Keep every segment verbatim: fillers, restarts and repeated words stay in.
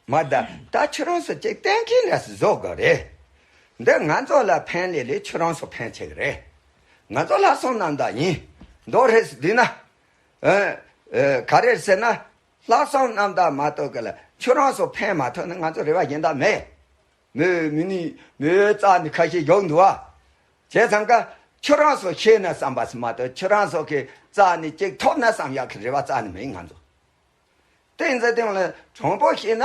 མ་ད་ད་ཁྱོད་རང་ཚོ་ཅིག་གཏན་འཁེལ་ལས་བཟོ་དགོས་རེད། འདི་ང་ཚོ་ལ་ཕན་ལས་ལས་ཁྱོད་རང་ཚོ་ཕན་ཆེ་གི་རེད། ང་ཚོ་ལྷག་བསམ་རྣམ་དག་ཡིན། མདོ་རེད་ཟེར་དུས་ན། ཨ་ཨ་ག་རེ་ཟེར་ན། ལྷག་བསམ་རྣམ་དག་མ་གཏོགས་གི་ལ་ཁྱོད་རང་ཚོ་ཕན་མ་ཐོགས་ན་ང་ཚོ་རེ་བ་གཞན་དག་མེད། མི་མི་ནི་མི་རྩ་ནི་ཁ་ཤས་ཡོང་འདུག་ཨ། བྱས་ཙང་ཀ་ཁྱོད་རང་ཚོ་ཤེས་ན་བསམ་པ་ཟེར་མ་གཏོགས་ཁྱོད་རང་ཚོ་གི་རྩ་ནི་གཅིག་ཐོབ་ན་བསམ་ཡག་གི་རེ་བ་རྩ་ནི་མེད་ང་ཚོ། དེ་ཡིན་ཙང་དེ་ལ་དྲང་པོ་བཤད་ན།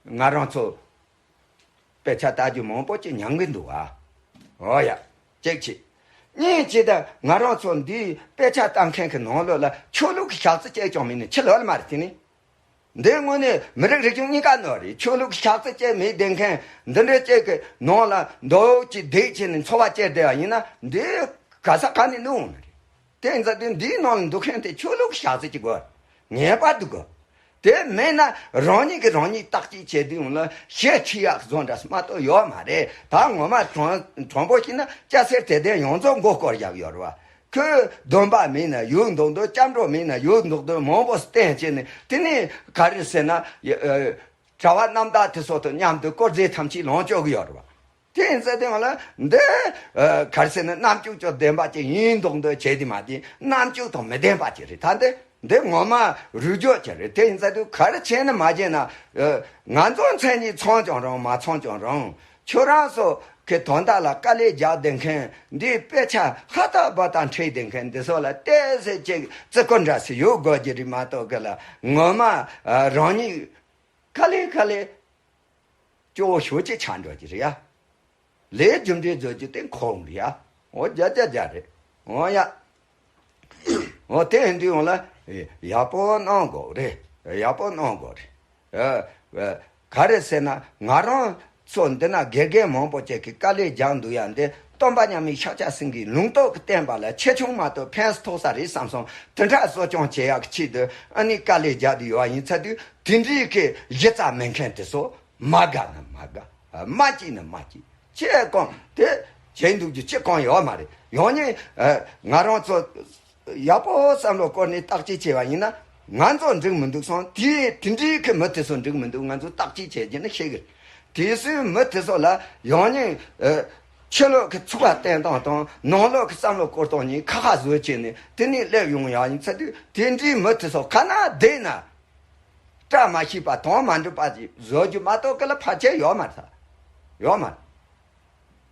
ང་རང་ཚོ་དཔེ་ཆ་ལྟ་རྒྱུ་མང་པོ་ཅིག་ཉམས་ཀྱི་འདུག་ཨ། འོ་ཡ། གཅིག་བྱས། གཉིས་བྱས་ད་ང་རང་ཚོ་འདིའི་དཔེ་ཆ་ལྟ་མཁན་གྱི་ནང་ལོགས་ལ་ཆོས་ལུགས་ཀྱི་ཞག་རྩི་བཅད་ཀྱང་མེད་ནས་ཕྱི་ལོགས་ལ་མ་རེད་དེ་ནི། འདི་དངོས་གནས་མི་རིགས་རིག་གཞུང་གཉིས་ཀ་ནོར་རེད། ཆོས་ལུགས་ཀྱི་ཞག་རྩི་བཅད་མེད་བསྡད་མཁན་འདི་འདྲ་བཅས་ཀྱི་ནང་ལ་འདོག་ཅིག་བསྡད་བྱས་ནས་འཚོ་བ་སྐྱེལ་བསྡད་པ་ཡིན་ན་འདི་ག་ས་ག་ནས་ནུ་འོང་ནི་རེད། དེ་ཡིན་ཙང་དུས་འདིའི་ནང་ལ་འདུག་མཁན་དེ་ཆོས་ལུགས་ཞག་རྩི་གཅིག་དགོས། ངེས་པར་དུ་དགོས། དེ་མེད་ན་རང་ཉིད་ཀྱིས་རང་ཉིད་བརྟག་དཔྱད་བྱེད་དུས་ཡོང་ལ་ཞེ་ཁྲི་ཡག་བཟོ་འདྲ་མ་གཏོགས་ཡོད་མ་རེད། ད་ངོ་མ་དྲང་དྲང་པོ་བཤད་ན་སྐྱ་སེར་དད་ལྡན་ཡོངས་རྫོགས་མགོ་སྐོར་བཞག་ཡོད་རེད་བ། ཁོས་སྡོམ་པ་མེད་ན་ཡོད་མདོག་མདོག་སྐྱབས་འགྲོ་མེད་ན་ཡོད་མདོག་མདོག་མང་པོ་བསྟེན་བྱས་ནས་དེ་ནས་ག་རེ་ཟེར་ན། ཡ་ཨ་གྲྭ་བ་རྣམ་དག་དེ་ཚོ་དང་མཉམ་དུ་དཀོར་རྫས་ཐམས་ཅད་ལོངས་སྤྱོད་ཀྱི་ཡོད་རེད་བ། དེ་ཡིན་ཙང་དེ་ཡང་ལ་འདི་ཨ་ག་རེ་ཟེར་ན་རྣམ་དཔྱོད་ཀྱི་ལྡན་པ་ཅིག་ཡིན་མདོག་མདོག་བྱས་ཏེ་མ་དེ་རྣམ་དཔྱོད་དང་མི་ལྡན་པ་ཅིག་རེད། ད་འདི་འདི་ངོ་མ་རུས་རྒྱུད་ཅིག་རེད། དེ་ཡིན་ཙང་དུས་ག་རེ་བྱས་ན་མ་བྱས་ན་ཨ་ང་ཚོ་མཚན་ཉིད་ཚང་ཀྱང་རུང་མ་ཚང་ཀྱང་རུང་ཁྱོད་རང་ཚོ་གི་དོན་དག་ལ་དཀའ་ལས་རྒྱག་བསྡད་མཁན་འདི་དཔེ་ཆ་ཧ་ཏ་བ་ཏ་འཁྲིད་བསྡད་མཁན་འདི་ཚོ་ལ་ཏོག་ཙམ་ཅིག་བརྩི་བཀུར་འདྲ་ཞིག་ཡོད་དགོས་ཀྱི་རེད་མ་གཏོགས་གི་ལ་ངོ་མ་ཨ་རང་ཉིད་ག་ལེ་ག་ལེ། སྐྱོ་བོ་ཞོ་གཅིག་ཆགས་འགྲོ་གི་རེད་ཡ། ལས་རྒྱུ་འབྲས་བཟོ་རྒྱུ་དེ་ཁོམ་རེད་ཡ། འོ་བརྒྱ་ཆ་བརྒྱ་རེད། འོ་ཡ། འོ་དེ་ཡིན་དུས་འོང་ལ་ཡག་པོ་གནང་དགོས་རེད། ཡག་པོ་གནང་དགོས་རེད། ཨ་ཨ་ག་རེ་ཟེར་ན་ང་རང་ཚོ་འདི་ན་དགེ་རྒན་མང་པོ་ཅིག་གིས་དཀའ་ལས་རྒྱག་འདུག་ཡ། འདི་སྟོན་པ་མཉམ་མེད་ཤཱཀྱ་སེང་གེའི་ལུང་རྟོགས་ཀྱི་བསྟན་པ་ལ་ཆེ་ཆུང་མ་གཏོགས་ཕན་ཐོགས་ས་རེད་བསམ་སོང་། དེ་འདྲ་གསོ་སྐྱོང་བྱེད་ཡག་གི་ཆེད་དུ་ཨ་ནི་དཀའ་ལས་རྒྱག་འདུག་ཡོད་ཡིན་ཚ་དུས་དེ་འདྲའི་གི་གཞི་རྩ་མེད་མཁན་དེ་ཚོ། མ་དགའ་ན་མ་དགའ། མ་སྐྱིད་ན་མ་སྐྱིད། ཆེ་གང་དེ་བྱེད་འདུག་རྒྱུ་ཆེ་གང་ཡོད་མ་རེད། ཡང་ནི་ཨ་ང་རང་ཚོ་ཡག་པོ་བསམ་བློ་བསྐོར་ནས་བརྟག་དཔྱད་བྱས་པ་ཡིན་ན་ང་ཚོ་འགྲིག་མི་འདུག་སོང་དེ་དེ་འདྲའི་གི་མི་དེ་ཚོ་འགྲིག་མི་འདུག་ང་ཚོ་བརྟག་དཔྱད་བྱས་རྗེས་ནི་ཤེས་གི་རེད། དེ་སོའི་མི་དེ་ཚོ་ལ་ཡང་ནི་ཨ་ཕྱི་ལོགས་ཀྱི་ཚུགས་ཀ་བསྟན་སྟངས་དང་ནང་ལོགས་ཀྱི་བསམ་བློ་བསྐོར་སྟངས་གཉིས་ཁ་ཁ་བཟོས་བྱས་ནས་དེ་ནས་སླེབས་ཡོང་ཡག་ཡིན་ཚ་དུས་དེ་འདྲའི་མི་དེ་ཚོ་ག་ན་བསྡད་ན། བཀྲ་མ་ཤིས་པ་དོན་མ་འགྲུབ་པ་ཞིག་བཟོ་རྒྱུ་མ་གཏོགས་གི་ལ་ཕལ་ཆེར་ཡོད་མ་རེད། ཡོད་མ་རེད།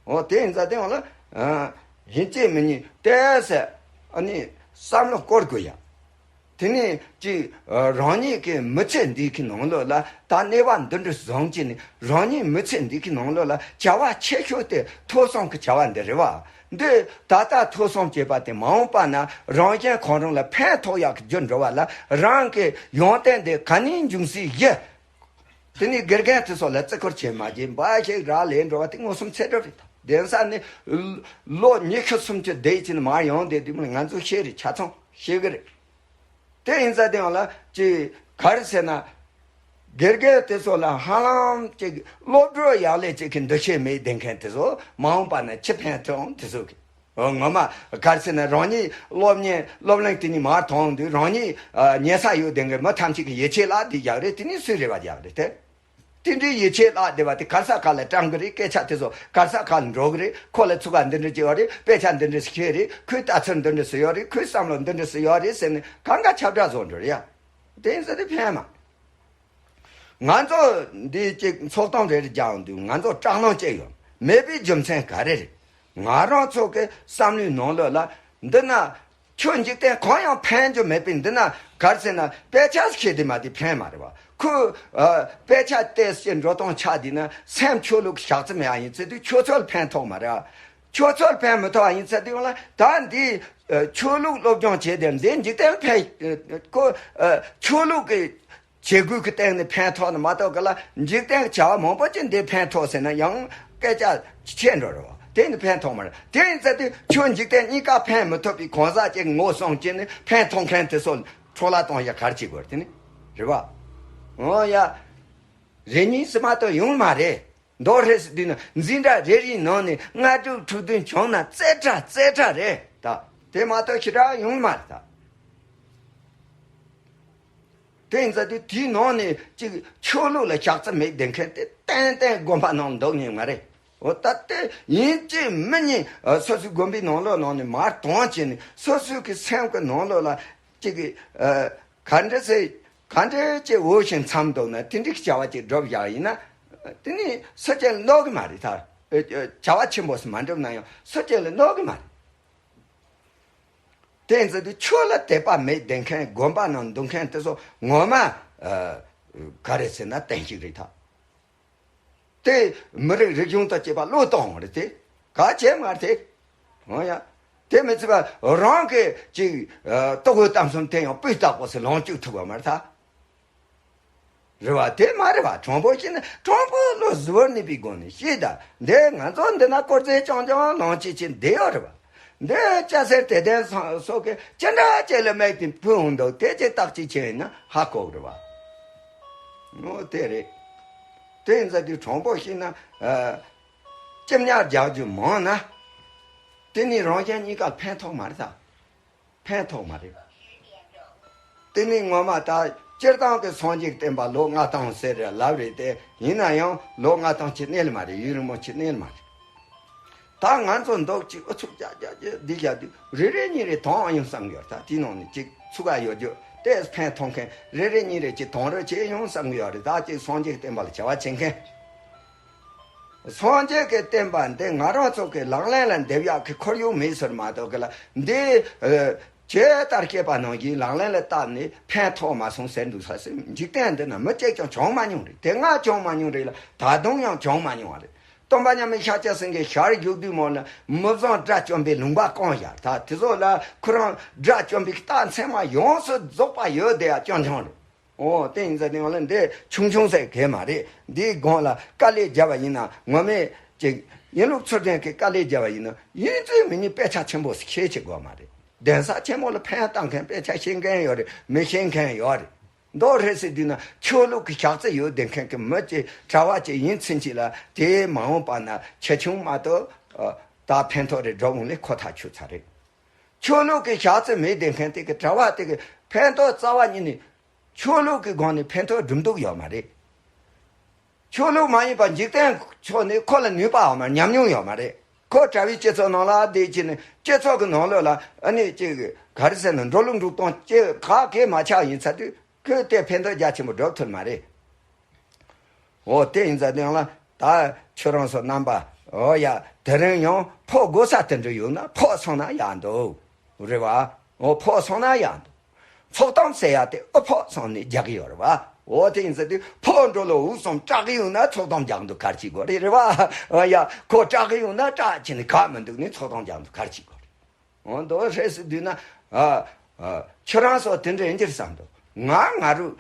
འོ་དེ་ཡིན་ཙང་དེ་ཡང་ལ་ཡིན་གཅིག་མིན་གཉིས་ཏོག་ཙམ་ཨ་ནི་བསམ་བློ་བསྐོར་དགོས་ཡ། དེ་ནས་ཅིག་རང་ཉིད་ཀྱི་མི་ཚེ་འདི་གི་ནང་ལོགས་ལ་ད་གནས་བབ་འདི་འདྲ་བཟུང་བྱས་ནས་རང་ཉིད་མི་ཚེ་འདི་གི་ནང་ལོགས་ལ་བྱ་བ་ཆེ་ཤོས་དེ་ཐོས་བསམ་གྱི་བྱ་བ་འདི་རེད་བ། འདི་ད་ལྟ་ཐོས་བསམ་བྱས་པ་དེ་མ་འོངས་པ་ན་རང་གཞན་གང་རུང་ལ་ཕན་ཐོགས་ཡག་གི་རྒྱུར་འགྲོ་བ་ལ་རང་གི་ཡོན་ཏན་དེ་ག་ནས་འབྱུང་སྲིད་ཡི། དེ་ནས་དགེ་རྒན་དེ་ཚོ་ལ་བརྩི་བཀུར་བྱེད་མ་བྱེད་འབའ་ཞིག་རག་ལས་འགྲོ་བ་དེ་མངོན་སུམ་ཚད་འགྲོ་རེད། གདན་ས་ནས་ལོ་ཉི་ཤུ་སུམ་ཅུ་བསྡད་ཕྱིན་མར་ཡོང་བསྡད་དུས་ང་ཚོ་ཤེས་རེད། ཆ་ཚང་ཤེས་གི་རེད། དེ་ཡིན་ཙང་དེ་ཡང་ལ་ཅིག་ག་རེ་ཟེར་ན། དགེ་རྒན་དེ་ཚོ་ལ་ཧ་ལམ་ཅིག་སློབ་གྲོགས་ཡག་ལས་ཅིག་གི་འདུ་ཤེས་མེད་བསྡད་མཁན་དེ་ཚོ་མ་འོངས་པ་ན་ཅི་ཕན་ཐོགས་དེ་ཚོ་གི། ངོ་མ་ག་རེ་ཟེར་ན་རང་ཉིད་སློབ་གཉེར་སློབ་གླིང་དེ་ནས་མར་ཐོན་དུས་རང་ཉིད་ཉལ་ས་ཡོད་བསྡད་མཁན་མི་ཐམས་ཅད་ཀྱི་ཡིད་ཆེས་བརླག་བསྡད་ཡག་རེད། དེ་ནས་སུས་རེ་བ་རྒྱག་རེད་དེ། དེ་འདྲའི་ཡིད་ཆེས་བརླག་བསྡད་པ་དེ་ག་ས་ག་ལ་བཀྲམ་གི་རེད། སྐད་ཆ་དེ་ཚོ་ག་ས་ག་ལ་འགྲོ་གི་རེད། ཁོ་ལ་ཚུགས་ཀ་འདི་འདྲ་ཅིག་ཡོད་རེད། དཔེ་ཆ་འདི་འདྲ་ཞིག་ཤེས་རེད། ཁོའི་ལྟ་ཚུལ་འདི་འདྲ་ཞིག་ཡོད་རེད། ཁོའི་བསམ་བློ་འདི་འདྲ་ཞིག་ཡོད་རེད་ཟེར་ནས་གང་ག་ཁྱབ་བསྒྲགས་བཟོ་འགྲོ་རེད་ཡ། དེ་ཡིན་ཟེར་དེ་ཕན་མ། ང་ཚོ་འདི་གཅིག་ཚོགས་སྟངས་རེ་རེ་རྒྱག་འདུག་ང་ཚོ་སྐྲག་སྣང་སྐྱེ་ཡོད་མེད་པའི་རྒྱུ་མཚན་ག་རེ་རེད། ང་རང་ཚོ་གི་བསམ་བློའི་ནང་ལོགས་ལ་འདི་ན་ཁྱོད་འཇིག་རྟེན་གང་ཡང་ཕན་རྒྱུ་མེད་པའི་འདི་ན་ག་རེ་ཟེར་ན་དཔེ་ཆ་ཤེས་དེ་མ་དེ་ཕན་མ་རེད་བ། ཁོས་ཨ་དཔེ་ཆ་བལྟས་ཤེས་འགྲོ་སྟངས་ཆགས་དེ་ན་སེམས་ཆོས་ལུགས་ཞག་རྩི་མེད་ཨ་ཡིན་ཚེ་དུས་ཁྱོད་ཚོ་ལ་ཕན་ཐོགས་མ་རེད། ཁྱོད་ཚོ་ལ་ཕན་མི་ཐོགས་ཨ་ཡིན་ཚེ་དུས་ཡོང་ལ་ད་འདི་ཨ་ཆོས་ལུགས་སློབ་སྦྱོང་བྱས་དེ་འདི་འཇིག་རྟེན་ཕན་ཨ་ཁོ་ཨ་ཆོས་ལུགས་ཀྱི་བྱེད་སྒོའི་གི་སྟེང་ནས་ཕན་ཐོགས་ནི་མ་གཏོགས་གི་ལ་འཇིག་རྟེན་གྱི་བྱ་བ་མང་པོ་ཅིག་འདི་ཕན་ཐོགས་ཟེར་ན་ཡང་སྐད་ཆ་ཆེ་འགྲོ་རོགས། དེ་ནི་ཕན་ཐོགས་མ་རེད། དེ་ཡིན་ཚེ་དུས་ཁྱོད་འཇིག་རྟེན་གཉིས་ཀ་ཕན་མི་ཐོགས་པའི་གང་ཟག་ཅིག་ངོ་སྲུང་བྱས་ནས་ཕན་ཐོགས་མཁན་དེ་ཚོ་འཕྲོ་བརླག་གཏོང་ཡ་ག་རེ་བྱེད་དགོས་རེད། དེ་ནི་རེད་བ། འོ་ཡ། རེ་གཉིས་སུ་མ་གཏོགས་ཡོང་མ་རེད། མདོ་རེད་ཟེར་དུས་ན་འཛིན་གྲྭ་རེ་རེའི་ནང་ནས་ལྔ་དྲུག་དྲུག་བདུན་བྱུང་ན་རྩེ་གྲ་རྩེ་གྲ་རེད་ད། དེ་མ་གཏོགས་ཞེ་དྲག་ཡོང་མ་རེད་ད། དེ་ཡིན་ཙང་དུས་དེའི་ནང་ནས་ཅིག་ཆོས་ལུགས་ལ་ཞག་རྩི་མེད་བསྡད་མཁན་དེ་ཏན་ཏན་དགོན་པ་ནང་འདུག་ཉན་མ་རེད། འོ་ད་དེ་ཡིན་གཅིག་མིན་གཉིས་ཨ་སོ་སོའི་དགོན་པའི་ནང་ལོགས་ནང་ནས་མར་གཏོང་བྱས་ནས་སོ་སོའི་གི་སེམས་ཀྱི་ནང་ལོགས་ལ་ཅིག་གི་ཨ་ག་འདྲ་ཟེར། ག་འདྲ་ཅིག་འོས་ཤིང་འཚམ་འདུག་ན་དེ་འདྲའི་བྱ་བ་ཅིག་སྒྲུབ་བཞག་ཡིན་ན། དེ་ནི་སུ་གཅིག་ལ་འདོགས་གི་མ་རེད་ད། ཨ་བྱ་བ་ཆེན་པོ་ཞིག་མ་འགྲུབ་ན་ཡང་སུ་གཅིག་ལ་འདོགས་གི་མ་རེད། དེ་ཡིན་ཙང་དུས་ཆོས་ལ་དད་པ་མེད་བསྡད་མཁན་དགོན་པ་ནང་འདུག་མཁན་དེ་ཚོ་ངོ་མ་ཨ་ག་རེ་ཟེར་ན་བསྟན་བཤིག་རེད་ད། དེ་མི་རིགས་རིག་གཞུང་དང་བཅས་པ་བློས་གཏོང་བ་རེད་དེ། ག་བྱེད་མ་རེད་དེ། འོ་ཡ། དེ་མི་ཚད་པ་རང་གི་ཅིག་ཨ་ལྟོ་གོས་གཏམ་གསུམ་དེ་ཡང་སྤུས་དག་པོ་ཞིག་ལོངས་སྤྱོད་ཐུབ་པ་མ་རེད་ད། རེད་བ། དེ་མ་རེད་བ། དྲང་པོ་བཤད་ན་དྲང་པོ་བློ་གཟུ་བོར་གནས་པའི་སྒོ་ནས་བཤད་ད། འདི་ང་ཚོ་འདི་ན་དཀོར་ཟས་རྐྱང་རྐྱང་ལོངས་སྤྱོད་བྱེད་བསྡད་ཡོད་རེད་བ། འདི་སྐྱ་སེར་དད་ལྡན་སོགས་ཀྱིས་ཅི་འདྲ་ཅིག་ལ་དམིགས་ཏེ་ཕུལ་འོང་འདུག་དེ་ཅིག་བརྟག་དཔྱད་བྱས་ན་ཧ་གོ་གི་རེད་བ། འོ་དེ་རེད། དེ་ཡིན་ཙང་དུས་དྲང་པོ་བཤད་ན་ཨ་སྐྱིད་ཉར་རྒྱག་རྒྱུ་མང་ན། དེ་ནི་རང་གཞན་གཉིས་ཀར་ཕན་ཐོགས་མ་རེད་ད། ཕན་ཐོགས་མ་རེད། དེ་ནི་ངོ་མ་ད་སྤྱིར་བཏང་གི་སངས་རྒྱས་བསྟན་པ་ལོ་ལྔ་སྟོང་ཟེར་རེད་ལབ་རེད་དེ། ཡིན་ན་ཡང་ལོ་ལྔ་སྟོང་ཅིག་གནས་ལ་མ་རེད། ཡུན་རིང་མོ་ཅིག་གནས་ལ་མ་རེད། ད་ང་ཚོ་མདོག་ཅིག་ཨུ་ཚུགས་རྒྱག་རྒྱག་རྒྱག་འདི་རྒྱག་དུས་རེ་རེ་གཉིས་རེ་དོན་ཡོང་བསམ་གྱི་ཡོད། ད་དེའི་ནང་ནས་ཅིག་ཚུགས་ཀ་ཡོད་རྒྱུ་དེ་ཕན་ཐོགས་མཁན་རེ་རེ་གཉིས་རེ་ཅིག་དོན་རེ་ཅིག་ཡོང་བསམ་གྱི་ཡོད་རེད། ད་ཅིག་སངས་རྒྱས་བསྟན་པ་ལ་བྱ་བ་བྱེད་མཁན། སངས་རྒྱས་ཀྱི་བསྟན་པ་འདི་ང་རང་ཚོ་གི་ལག་ལེན་ལ་འདེབས་ཡག་གི་ཁོར་ཡུག་མེད་ཟེར་མ་གཏོགས་གི་ལ་འདི་ཨ་ཇི་ལྟར་བཤད་པ་ནང་བཞིན་ལག་ལེན་ལ་བསྟར་ནས་ཕན་ཐོགས་མ་སོང་ཟེར་འདུག་ས་སེ། འཇིག་རྟེན་འདི་ན་མི་གཅིག་ཀྱང་བྱུང་མ་མྱོང་རེད། དེ་སྔ་བྱུང་མ་མྱོང་རེད་ལ་ད་དུང་ཡང་བྱུང་མ་མྱོང་བ་རེད། སྟོན་པ་མཉམ་མེད་ཤཱཀྱ་སེང་གེ་ཞལ་བཞུགས་དུས་མོ་ལ་མི་བཟང་དགྲ་བཅོམ་པའི་ལུང་པ་བསྐང་བཞག་ད་དེ་ཚོ་ལ་ཁོ་རང་དགྲ་བཅོམ་པའི་རྟགས་མཚན་མ་ཡོངས་སུ་རྫོགས་པ་ཡོད་བསྡད་ཡ་རྐྱང་རྐྱང་རེད། འོ་དེ་ཡིན་ཙང་དེ་ཡང་ལ་འདི་ཆུང་ཆུང་ཟེར་གི་མ་རེད། འདིའི་སྒང་ལ་དཀའ་ལས་བརྒྱབ་པ་ཡིན་ན་ངོ་མས་ཅིག་ཡིན་ལུགས་ཚུལ་ལྡན་གྱི་དཀའ་ལས་བརྒྱབ་པ་ཡིན་ན་ཡིན་ཚུལ་མི་ཉིད་དཔེ་ཆ་ཆེན་པོ་ཞིག་ཤེས་བྱེད་དགོས་མ་རེད། གདན་ས་ཆེན་མོ་ལ་ཕན་བཏགས་མཁན་དཔེ་ཆ་ཤེས་མཁན་ཡོད་རེད། མི་ཤེས་མཁན་ཡོད་རེད། མདོ་རེད་ཟེར་དུས་ན་ཆོས་ལུགས་ཀྱི་ཞག་རྩི་ཡོད་བསྡད་མཁན་གྱི་མི་ཅིག་གྲྭ་བ་ཅིག་ཡིན་ཚུན་ཆད་ལ་དེ་མ་འོངས་པ་ན་ཆེ་ཆུང་མ་གཏོགས་ད་ཕན་ཐོགས་རེ་འགྲོ་འོང་ལས་ཁོ་ཐག་ཆོད་ཚར་རེད། ཆོས་ལུགས་ཀྱི་ཞག་རྩི་མེད་བསྡད་མཁན་དེ་གི་གྲྭ་བ་དེ་གི་ཕན་ཐོགས་རྩ་བ་ཉིད་ནས་ཆོས་ལུགས་ཀྱི་སྒང་ནས་ཕན་ཐོགས་སྒྲུབ་འདོད་ཡོད་མ་རེད། ཆོས་ལུགས་མ་ཡིན་པ་འཇིག་རྟེན་ཕྱོགས་ནས་ཁོ་ལ་ནུས་པའམ་ཉམས་མྱོང་ཡོད་མ་རེད། ཁོ་གྲྭ་བའི་སྤྱི་ཚོགས་ནང་ལ་བསྡད་ཀྱི་ནས་སྤྱི་ཚོགས་ཀྱི་ནང་ལོགས་ལ་ཨ་ནི་ཅིག་ག་རེ་ཟེར་ན་འགྲོ་ལུགས་འགྲོ་སྟངས་ཅིག་ག་གེ་མ་ཆགས་ཡིན་ཚར་དུས་ཁོས་དེ་ཕན་ཐོགས་རྒྱ་ཆེན་པོ་སྒྲུབ་ཐུབ་མ་རེད། འོ་དེ་ཡིན་ཙང་དེ་ཡང་ལ་ད་ཁྱོད་རང་ཚོ་རྣམ་པ། འོ་ཡ། དེ་རིང་ཡང་ཕོག་དགོས་ས་དེ་འདྲ་ཡོད་ན་ཕོག་སོང་ན་ཡག་འདུག་རེད་བ། འོ་ཕོག་སོང་ན་ཡག་འདུག་ཚོགས་གཏམ་ཟེར་ཡ་དེ་ཨུ་ཕོག་སོང་ནས་རྒྱག་གི་ཡོད་རེད་བ། འོ་དེ་ཡིན་ཙང་དེ་ཕོག་འགྲོ་ལོ་འུ་གསུམ་སྐྲག་གི་ཡོད་ན་ཚོགས་གཏམ་རྒྱག་འདུག་གར་གྱི་དགོས་རེད། རེད་བ། འོ་ཡ། ཁོ་སྐྲག་གི་ཡོད་ན་སྐྲག་བྱས་ནས་ག་མི་འདུག་ནས་ཚོགས་གཏམ་རྒྱག་འདུག་གར་གྱི་དགོས་རེད། འོ་འདུག་རེད་ཟེར་དུས་ན། ཨ། ཨ། ཁྱོད་རང་ཚོ་དེ་འདྲ་ཡིན་གྱི་རེད་བསམ་འདུག་ང་ང་རུ།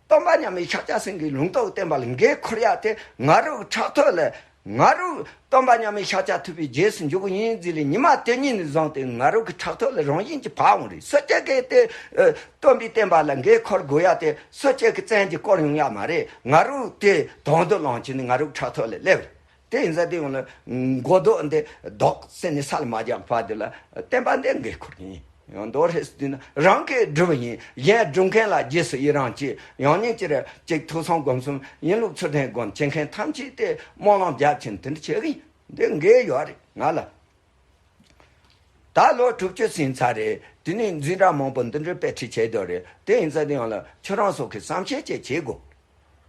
སྟོན་པ་མཉམ་མེད་ཤཱཀྱ་སེང་གེའི་ལུང་རྟོགས་བསྟན་པ་ལ་འགན་འཁུར་ཡ་དེ་ང་རུ་ཕྲག་ཐོག་ལ། ང་རུ་སྟོན་པ་མཉམ་མེད་ཤཱཀྱ་ཐུབ་པའི་རྗེས་སུ་འཇུག་གི་ཡིན་ཟེར་ལས་ཉི་མ་དེ་ཉིད་ནས་བཟུང་སྟེ་ང་རུ་གི་ཕྲག་ཐོག་ལ་རང་བཞིན་གྱིས་བབས་འོང་རེད། སུ་གཅིག་གིས་དེ། ཨ། སྟོན་པའི་བསྟན་པ་ལ་འགན་འཁུར་དགོས་ཡ་དེ་སུ་གཅིག་གི་བཙན་གྱིས་བསྐོར་ཡོང་ཡ་མ་རེད། ང་རུ་དེ་དང་དུ་བླངས་བྱས་ནས་ང་རུ་ཕྲག་ཐོག་ལ་སླེབས་རེད། དེ་ཡིན་ཙང་དེ་ཡོང་ལ་མགོ་རྡོག་འདི་རྡོག་སེ་ནས་ས་ལ་མ་བརྒྱབ་བར་དུ་ལ་བསྟན་པ་འདི་འགན་འཁུར་གྱི་ཡིན། ཡང་མདོ་རེད་ཟེར་དུས་ན་རང་གིས་སྒྲུབ་ཡིན། གཞན་སྒྲུབ་མཁན་ལ་རྗེས་སུ་ཡི་རང་བྱེད། ཡང་སྙིང་ཅི་རེད་ཅིག་ཐུགས་བསམ་སྒོམ་གསུམ་ཡིན་ལུགས་ཚུལ་ལྡན་སྒོམ་བྱེད་མཁན་ཐམས་ཅད་དེ་སྨོན་ལམ་རྒྱབ་ཆེན་དེ་འདྲ་བྱེད་གི་ཡིན། འདི་འགན་ཡོད་རེད་ང་ལ། ད་ལོ་དྲུག་ཅུ་ཟིན་ཚར་རེད། དེ་ནས་འཛིན་གྲྭ་མང་པོ་འདི་འདྲ་དཔེ་ཁྲིད་བྱས་འདུག་རེད། དེ་ཡིན་ཙང་དེ་ཡང་ལ་ཁྱོད་རང་ཚོ་གི་བསམ་ཤེས་ཅིག་བྱེད་དགོས།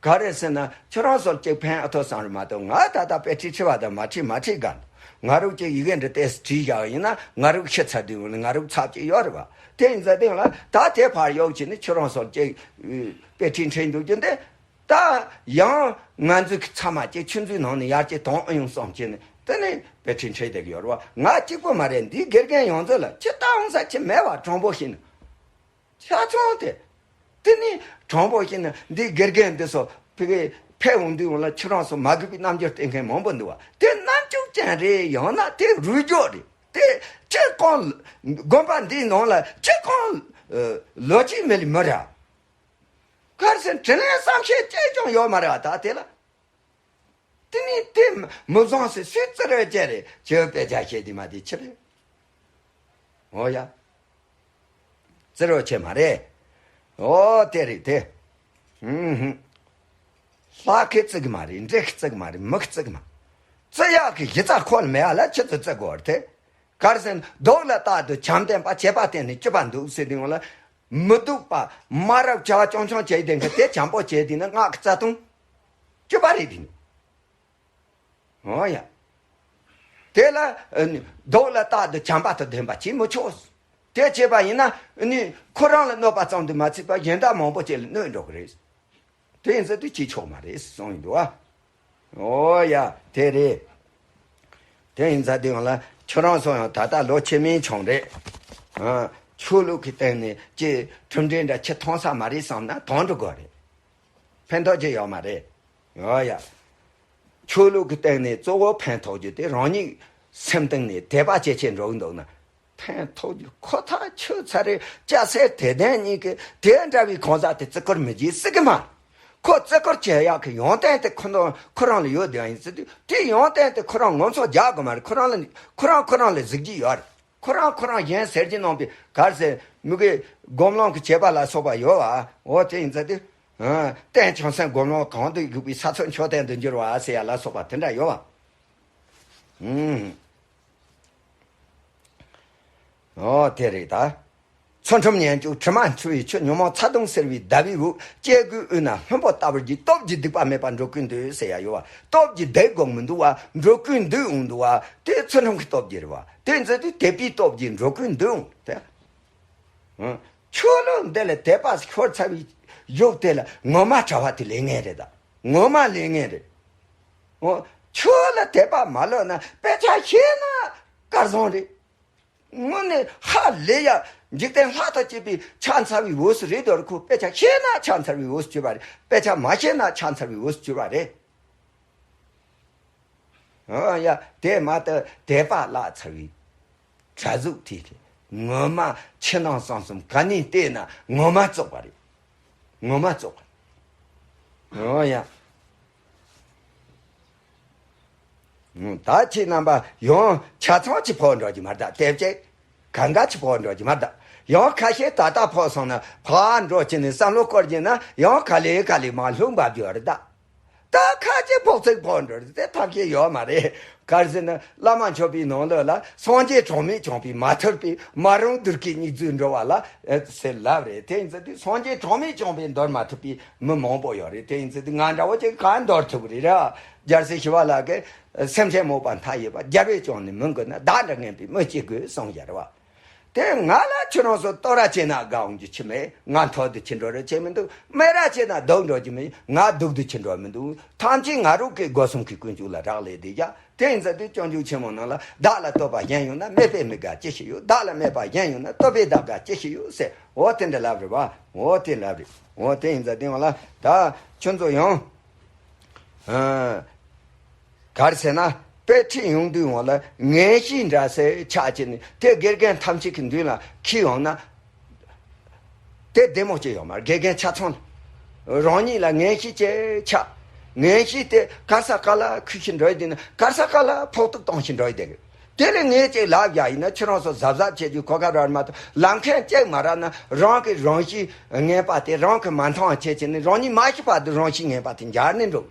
ག་རེ་ཟེར་ན་ཁྱོད་རང་ཚོར་གཅིག་ཕན་ཨ་ཐོ་བསམ་རེད་མ་གཏོགས་ང་ད་ལྟ་དཔེ་ཁྲིད་ཁྲིད་པ་དང་མ་ཁྲིད་མ་ཁྲིད་ག་ང་རུ་གཅིག་ཡི་གེ་འདི་ཏེས་བྲིས་བཞག་ཡིན་ན་ང་རུ་ཤི་ཚར་དུས་ང་རུ་ཚབ་ཅིག་ཡོད་རེད་བ། དེ་ཡིན་ཙང་དེ་ཡང་ལ་ད་དེ་ཕར་གཡོག་བྱས་ནས་ཁྱོད་རང་ཚོར་གཅིག་དཔེ་ཁྲིད་ཁྲིད་འདུག་རྒྱུ་འདི། ད་ཡང་ང་ཚོའི་ཚང་མ་གཅིག་ཆུ་འཛུལ་ནང་ནས་ཡར་གཅིག་དོང་ཨ་ཡོང་བསམ་བྱས་ནས་དེ་ནས་དཔེ་ཁྲིད་ཁྲིད་བསྡད་ཀྱི་ཡོད་རེད་བ། ང་གཅིག་པོ་མ་རེད། འདིའི་དགེ་རྒན་ཡོངས་རྫོགས་ལ་ཅི་ལྟ་འོང་ས་ཅི་མེད་བ། དྲང་པོ་བཤད་ན། ཆ་ཚང་དེ། དེ་ནི་དྲང་པོ་བཤད་ན་འདི་དགེ་རྒན་འདི་ཚོ་ཕ་གི་ཕེབས་འོང་དུས་འོང་ལ་ཁྱེད་རང་ཚོ་མ་གུས་པའི་རྣམ་འགྱུར་བསྟན་མཁན་མང་པོ་འདུག་བ། དེ་རྣམ་འགྱུར་ཅན་རེད། ཡང་ན་དེ་རུས་སྦྱོར་རེད། དེ་ཅི་གང་དགོན་པ་འདིའི་ནང་ལ་ཅི་གང་ལོ་གཅིག་མེད་ལ་མི་ར། གར་སེ་དྲིན་ལན་བསམ་ཤེས་ཅི་ཀྱང་ཡོད་མ་རེད་བ། ད་དེ་ལ། དེ་ནི་དེ་མི་བཟང་སེ་སུས་བརྩི་རོགས་བྱས་རེད། ཁྱེད་དཔེ་ཆ་བཤད་དེ་མ་དེ་ཕྱིར། འོ་ཡ། བརྩི་རོགས་བྱས་མ་རེད། ཨོ་དེ་རེད་དེ། ཧུམ་ཧུམ། ལྷ་གིས་བརྩི་གི་མ་རེད། འདྲེ་གིས་བརྩི་གི་མ་རེད། མི་གིས་བརྩི་གི་མ་རེད། བརྩི་ཡག་གི་གཞི་རྩ་ཁོ་ལ་མེད་ཡ་ལ་ཁྱེད་ཚོས་བརྩི་དགོས་རེད་དེ། གར་ཟེར་ན་རྡོག་ལ་རྟག་ཏུ་བྱམས་ལྡན་པ་བྱས་པ་བརྟེན་ནས་སྐྱིད་པ་འདུག་ཟེར་དུས་ཡོང་ལ། མི་སྡུག་པ་མ་རབས་བྱ་བ་ཆུང་ཆུང་བྱས་དེ་འདྲ་དེ་བྱམས་པོ་བྱས་དེ་ནི་སྔགས་ཀྱི་རྩ་ལྟུང་། སྐྱིད་པ་རེད་དེ་ནི། འོ་ཡ། དེ་ལ་ཨ་ནི་རྡོག་ལ་རྟག་ཏུ་བྱམས་པ་དང་ལྡན་པ་བྱེད་མི་ཆོག། དེ་བྱས་པ་ཡིན་ན་ཨ་ནི་ཁོ་རང་ལ་གནོད་པ་ཙམ་དུ་མ་ཚད་པར་གཞན་དག་མང་པོ་ཅིག་ལ་གནོད་འགྲོ་གི་རེད། དེ་ཡིན་ཙང་དེ་བྱེད་ཆོག་མ་རེད་གསུངས་ཡིན་འདུག་ཨ། འོ་ཡ་དེ་རེད། དེ་ཡིན་ཙང་དེ་ཡང་ལ་ཁྱོད་རང་ཚོ་ཡང་ད་ལྟ་ལོ་ཆེ་མིན་ཆུང་རེད། ཨ། ཆོས་ལུགས་ཀྱི་སྟེང་ནས་ཅི་གྲུབ་འབྲས་འདྲ་ཁྱེད་མཐོང་ས་མ་རེད་བསམ་ན་དོན་འགྲོ་དགོས་རེད། ཕན་ཐོགས་ཅི་ཡོད་མ་རེད། ཡོད་ཡ། ཆོས་ལུགས་ཀྱི་སྟེང་ནས་གཙོ་བོ་ཕན་ཐོགས་རྒྱུ་དེ་རང་ཉིད་སེམས་གཏིང་ནས་དད་པ་ཇེ་ཆེར་འགྲོ་གི་འདུག་ན། ཕན་ཐོགས་རྒྱུ་ཁོ་ཐག་ཆོད་ཚར་རེད། སྐྱ་སེར་དད་ལྡན་གཉིས་ཀྱི་དེ་འདྲ་བའི་གང་ཟག་དེ་བརྩི་བཀུར་མི་བྱེད་སྲིད་གི་མ་རེད། ཁོ་བརྩི་བཀུར་བྱེད་ཡག་གི་ཡོན་ཏན་དེ་ཁོ་ནོ་ཁོ་རང་ལ་ཡོད་དེ་ཡིན་ཟེར་དུས་དེ་ཡོན་ཏན་དེ་ཁོ་རང་ངོ་ཚ་རྒྱག་དགོས་མ་རེད། ཁོ་རང་ལ་ཁོ་རང་ཁོ་རང་ལ་གཟིགས་རྒྱུ་ཡོད་རེད། ཁོ་རང་ཁོ་རང་གཞན་ཟེར་གྱི་གནང་པའི་གར་ཟེར་མི་དགེ་སྒོམ་ལམ་གྱི་བྱེད་པ་ལ་སོགས་པ་ཡོད་བ། འོ་དེ་ཡིན་ཙང་དེ། ཨ། རྟེན་བྱང་སེམས་སྒོམ་ལམ་གང་དུ་བཞུགས་པའི་ས་ཚོད་མཆོད་རྟེན་དུ་འགྱུར་བ་ཟེར་ཡ་ལ་སོགས་པ་དེ་འདྲ་ཡོད་བ། ཨུམ། འོ་དེ་རེད་ད། ཚུལ་ཁྲིམས་ཉམས་བཅོས་དྲི་མ་འཁྲུ་བའི་ཆུ། ཉོན་མོངས་ཚ་གདུང་སེལ་བའི་ཟླ་བའི་འོད། སྐྱེ་དགུའི་དབུས་ན་ལྷུན་པོ་ལྟ་བུར་གྱུར། སྟོབས་ཀྱིས་སྡིག་པ་མེད་པར་འགྲོ་ཀུན་འདུད་ཟེར་ཡ་ཡོད་བ། སྟོབས་ཀྱིས་སྡིག་དགོས་མི་འདུག་བ། འགྲོ་ཀུན་འདུད་འོང་འདུག་བ། དེ་ཚུལ་ཁྲིམས་ཀྱི་སྟོབས་ཀྱིས་རེད་བ། དེ་ཚུལ་དུ་དད་པའི་སྟོབས་ཀྱིས་འགྲོ་ཀུན་འདུད་འོང་དེ། ཨང་། ཆོས་ལུགས་འདི་ལ་དད་པ་ཤོར་ཚར་བའི་ཡུལ་དེ་ལ་ངོ་མ་གྲྭ་བ་དེ་ལས་ངན་རེད་ད། ངོ་མ་ལས་ངན་རེད། འོ། ཆོས་ལ་དད་པ་མ་ལོག་ན་དཔེ་ཆ་ཤེས་ན་སྐལ་བཟང་རེད། དངོས་གནས་ཧ་ལས་ཡ། འཇིག་རྟེན་ལྷ་དང་བཅས་པའི་ཕྱག་འཚལ་བའི་འོས་སུ་རེད་དོ་རེད། ཁོ་དཔེ་ཆ་ཤེས་ན་ཕྱག་འཚལ་བའི་འོས་སུ་གྱུར་པ་རེད། དཔེ་ཆ་མ་ཤེས་ན་ཕྱག་འཚལ་བའི་འོས་སུ་གྱུར་པ་རེད། ཨ་ཡ། དེ་མ་གཏོགས་དད་པ་བརླག་ཚར་བའི་གྲྭ་ཟུག་དེ་རེད། ངོ་མ་ཕྱི་ནང་གསང་གསུམ་ག་ནས་བལྟས་ན་ངོ་མ་བཙོག་པ་རེད། ངོ་མ་བཙོག་པ་རེད། ཨ་ཡ། ད་ཁྱེད་རྣམ་པ་ཡང་ཆ་ཚང་གཅིག་ཕོག་འགྲོ་གི་མ་གཏོགས་དེབ་ཅིག་གང་ག་གཅིག་ཕོག་འགྲོ་གི་མ་གཏོགས། ཡང་ཁ་ཤས་ད་ལྟ་ཕོག་སོང་ན་ཕར་འགྲོ་གི་ནས་བསམ་བློ་སྐོར་གྱི་ན་ཡང་ག་ལེ་ག་ལེ་མ་ལྷུང་བབ་རྒྱུ་རེད་ད། ད་ཁ་ཅིག་ཕོག་ཚིག་ཕོག་འགྲོ་རེད་དེ་ཐབས་ཤེས་ཡོད་མ་རེད། ག་རེ་ཟེར་ན་བླ་མ་མཆོད་པའི་ནང་ལོགས་ལ་སངས་རྒྱས་གྲངས་མེད་བྱུང་བས་མ་ཐུབ་པའི་མ་རུངས་གདུལ་དཀའི་སྙིགས་རྫས་འགྲོ་བ་ལ་ཟེར་ལབ་རེད། དེ་ཡིན་ཚེ་དུས་སངས་རྒྱས་གྲངས་མེད་བྱུང་བས་འདོར་མ་ཐུབ་པའི་མི་མང་པོ་ཡོད་རེད། དེ་ཡིན་ཚེ་དུས་ང་འདྲ་བོ་ཅིག་གང་འདོར་ཐུབ་རེད་ར། རྒྱལ་སྲས་ཞི་བ་ལྷ་གིས་སེམས་ཅན་མོས་པ་མཐའ་ཡས་པ། རྒྱལ་བས་ཀྱང་ནི་མི་མགུ་ན། བདག་འདྲ་ངན་པའི་མི་སྐྱེ་དགོས་གསུངས་ཡོད་རེད་བ། དེ་ང་ལ་ཁྱོད་རང་ཚོ་བསྟོད་ར་བྱས་ན་དགའ་འོང་རྒྱུ་ཅི་མེད། ང་མཐོ་དུ་ཅི་འགྲོ་ར་བྱས་མི་འདུག་སྨད་ར་བྱས་ན་སྡུག་འགྲོ་རྒྱུ་མེད། ང་སྡུག་ཏུ་ཅི་འགྲོ་མི་འདུག་ཐམས་ཅད་ང་རང་གི་སྒོ་གསུམ་གྱི་ཀུན་སྤྱོད་ལ་རག་ལས་བསྡད་ཀྱང་། དེ་ཡིན་ཙང་དུས་སྐྱབས་འཇུག་ཆེན་མོ་ནང་ལ། བདག་ལ་བསྟོད་པ་གཞན་ཡོད་ན། སྨད་པས་མི་དགའ་ཅི་ཞིག་ཡོད། བདག་ལ་སྨད་པ་གཞན་ཡོད་ན། བསྟོད་པས་བདག་དགའ་ཅི་ཞིག་ཡོད་ཟེར། འོ་དེ་འདྲ་ལབ་རེད་བ། འོ་དེ་ལབ་རེད། འོ་དེ་ཡིན་ཙང་དེ་ཡང་ལ་ད་ཁྱོད་ཚོ་ཡང་། ཨ། ག་རེ་ཟེར་ན། དཔེ་ཁྲིད་ཡོང་དུས་འོང་ལ་ངན་གཤིས་འདྲ་ཟེར་ཆགས་ཀྱི་ནི་དེ་དགེ་རྒན་ཐམས་ཅད་ཀྱི་མདུན་ལ་འཁྱེར་ཡོང་ན། དེ་བདེ་མོ་ཅིག་ཡོད་མ་རེད། དགེ་རྒན་ཆ་ཚང་ལ། རང་ཉིད་ལ་ངན་གཤིས་ཅིག་ཆགས། ངན་གཤིས་དེ་ག་ས་ག་ལ་འཁྱེར་ཞིག་འགྲོ་ཡི་དེ་ནི་ག་ས་ག་ལ་ཕོག་ཐུག་གཏོང་ཞིག་འགྲོ་ཡི་དེ་རེད། དེ་ལས་ངས་ཅིག་ལབ་ཡ་ཡིན་ན་ཁྱེད་རང་ཚོ་གཟབ་གཟབ་བྱེད་རྒྱུའི་གོ་སྐབས་རག་མ་ཐུབ། ལམ་ཁ་ཅིག་མ་རག་ན་རང་གི་རང་གཤིས་ངན་པ་དེ་རང་གི་མ་མཐོང་བ་བྱེད་ཀྱི་ནི་རང་ཉིད་མ་ཤི་བར་དུ་རང་གཤིས་ངན་པ་དེ་འཇགས་ནས་འགྲོ།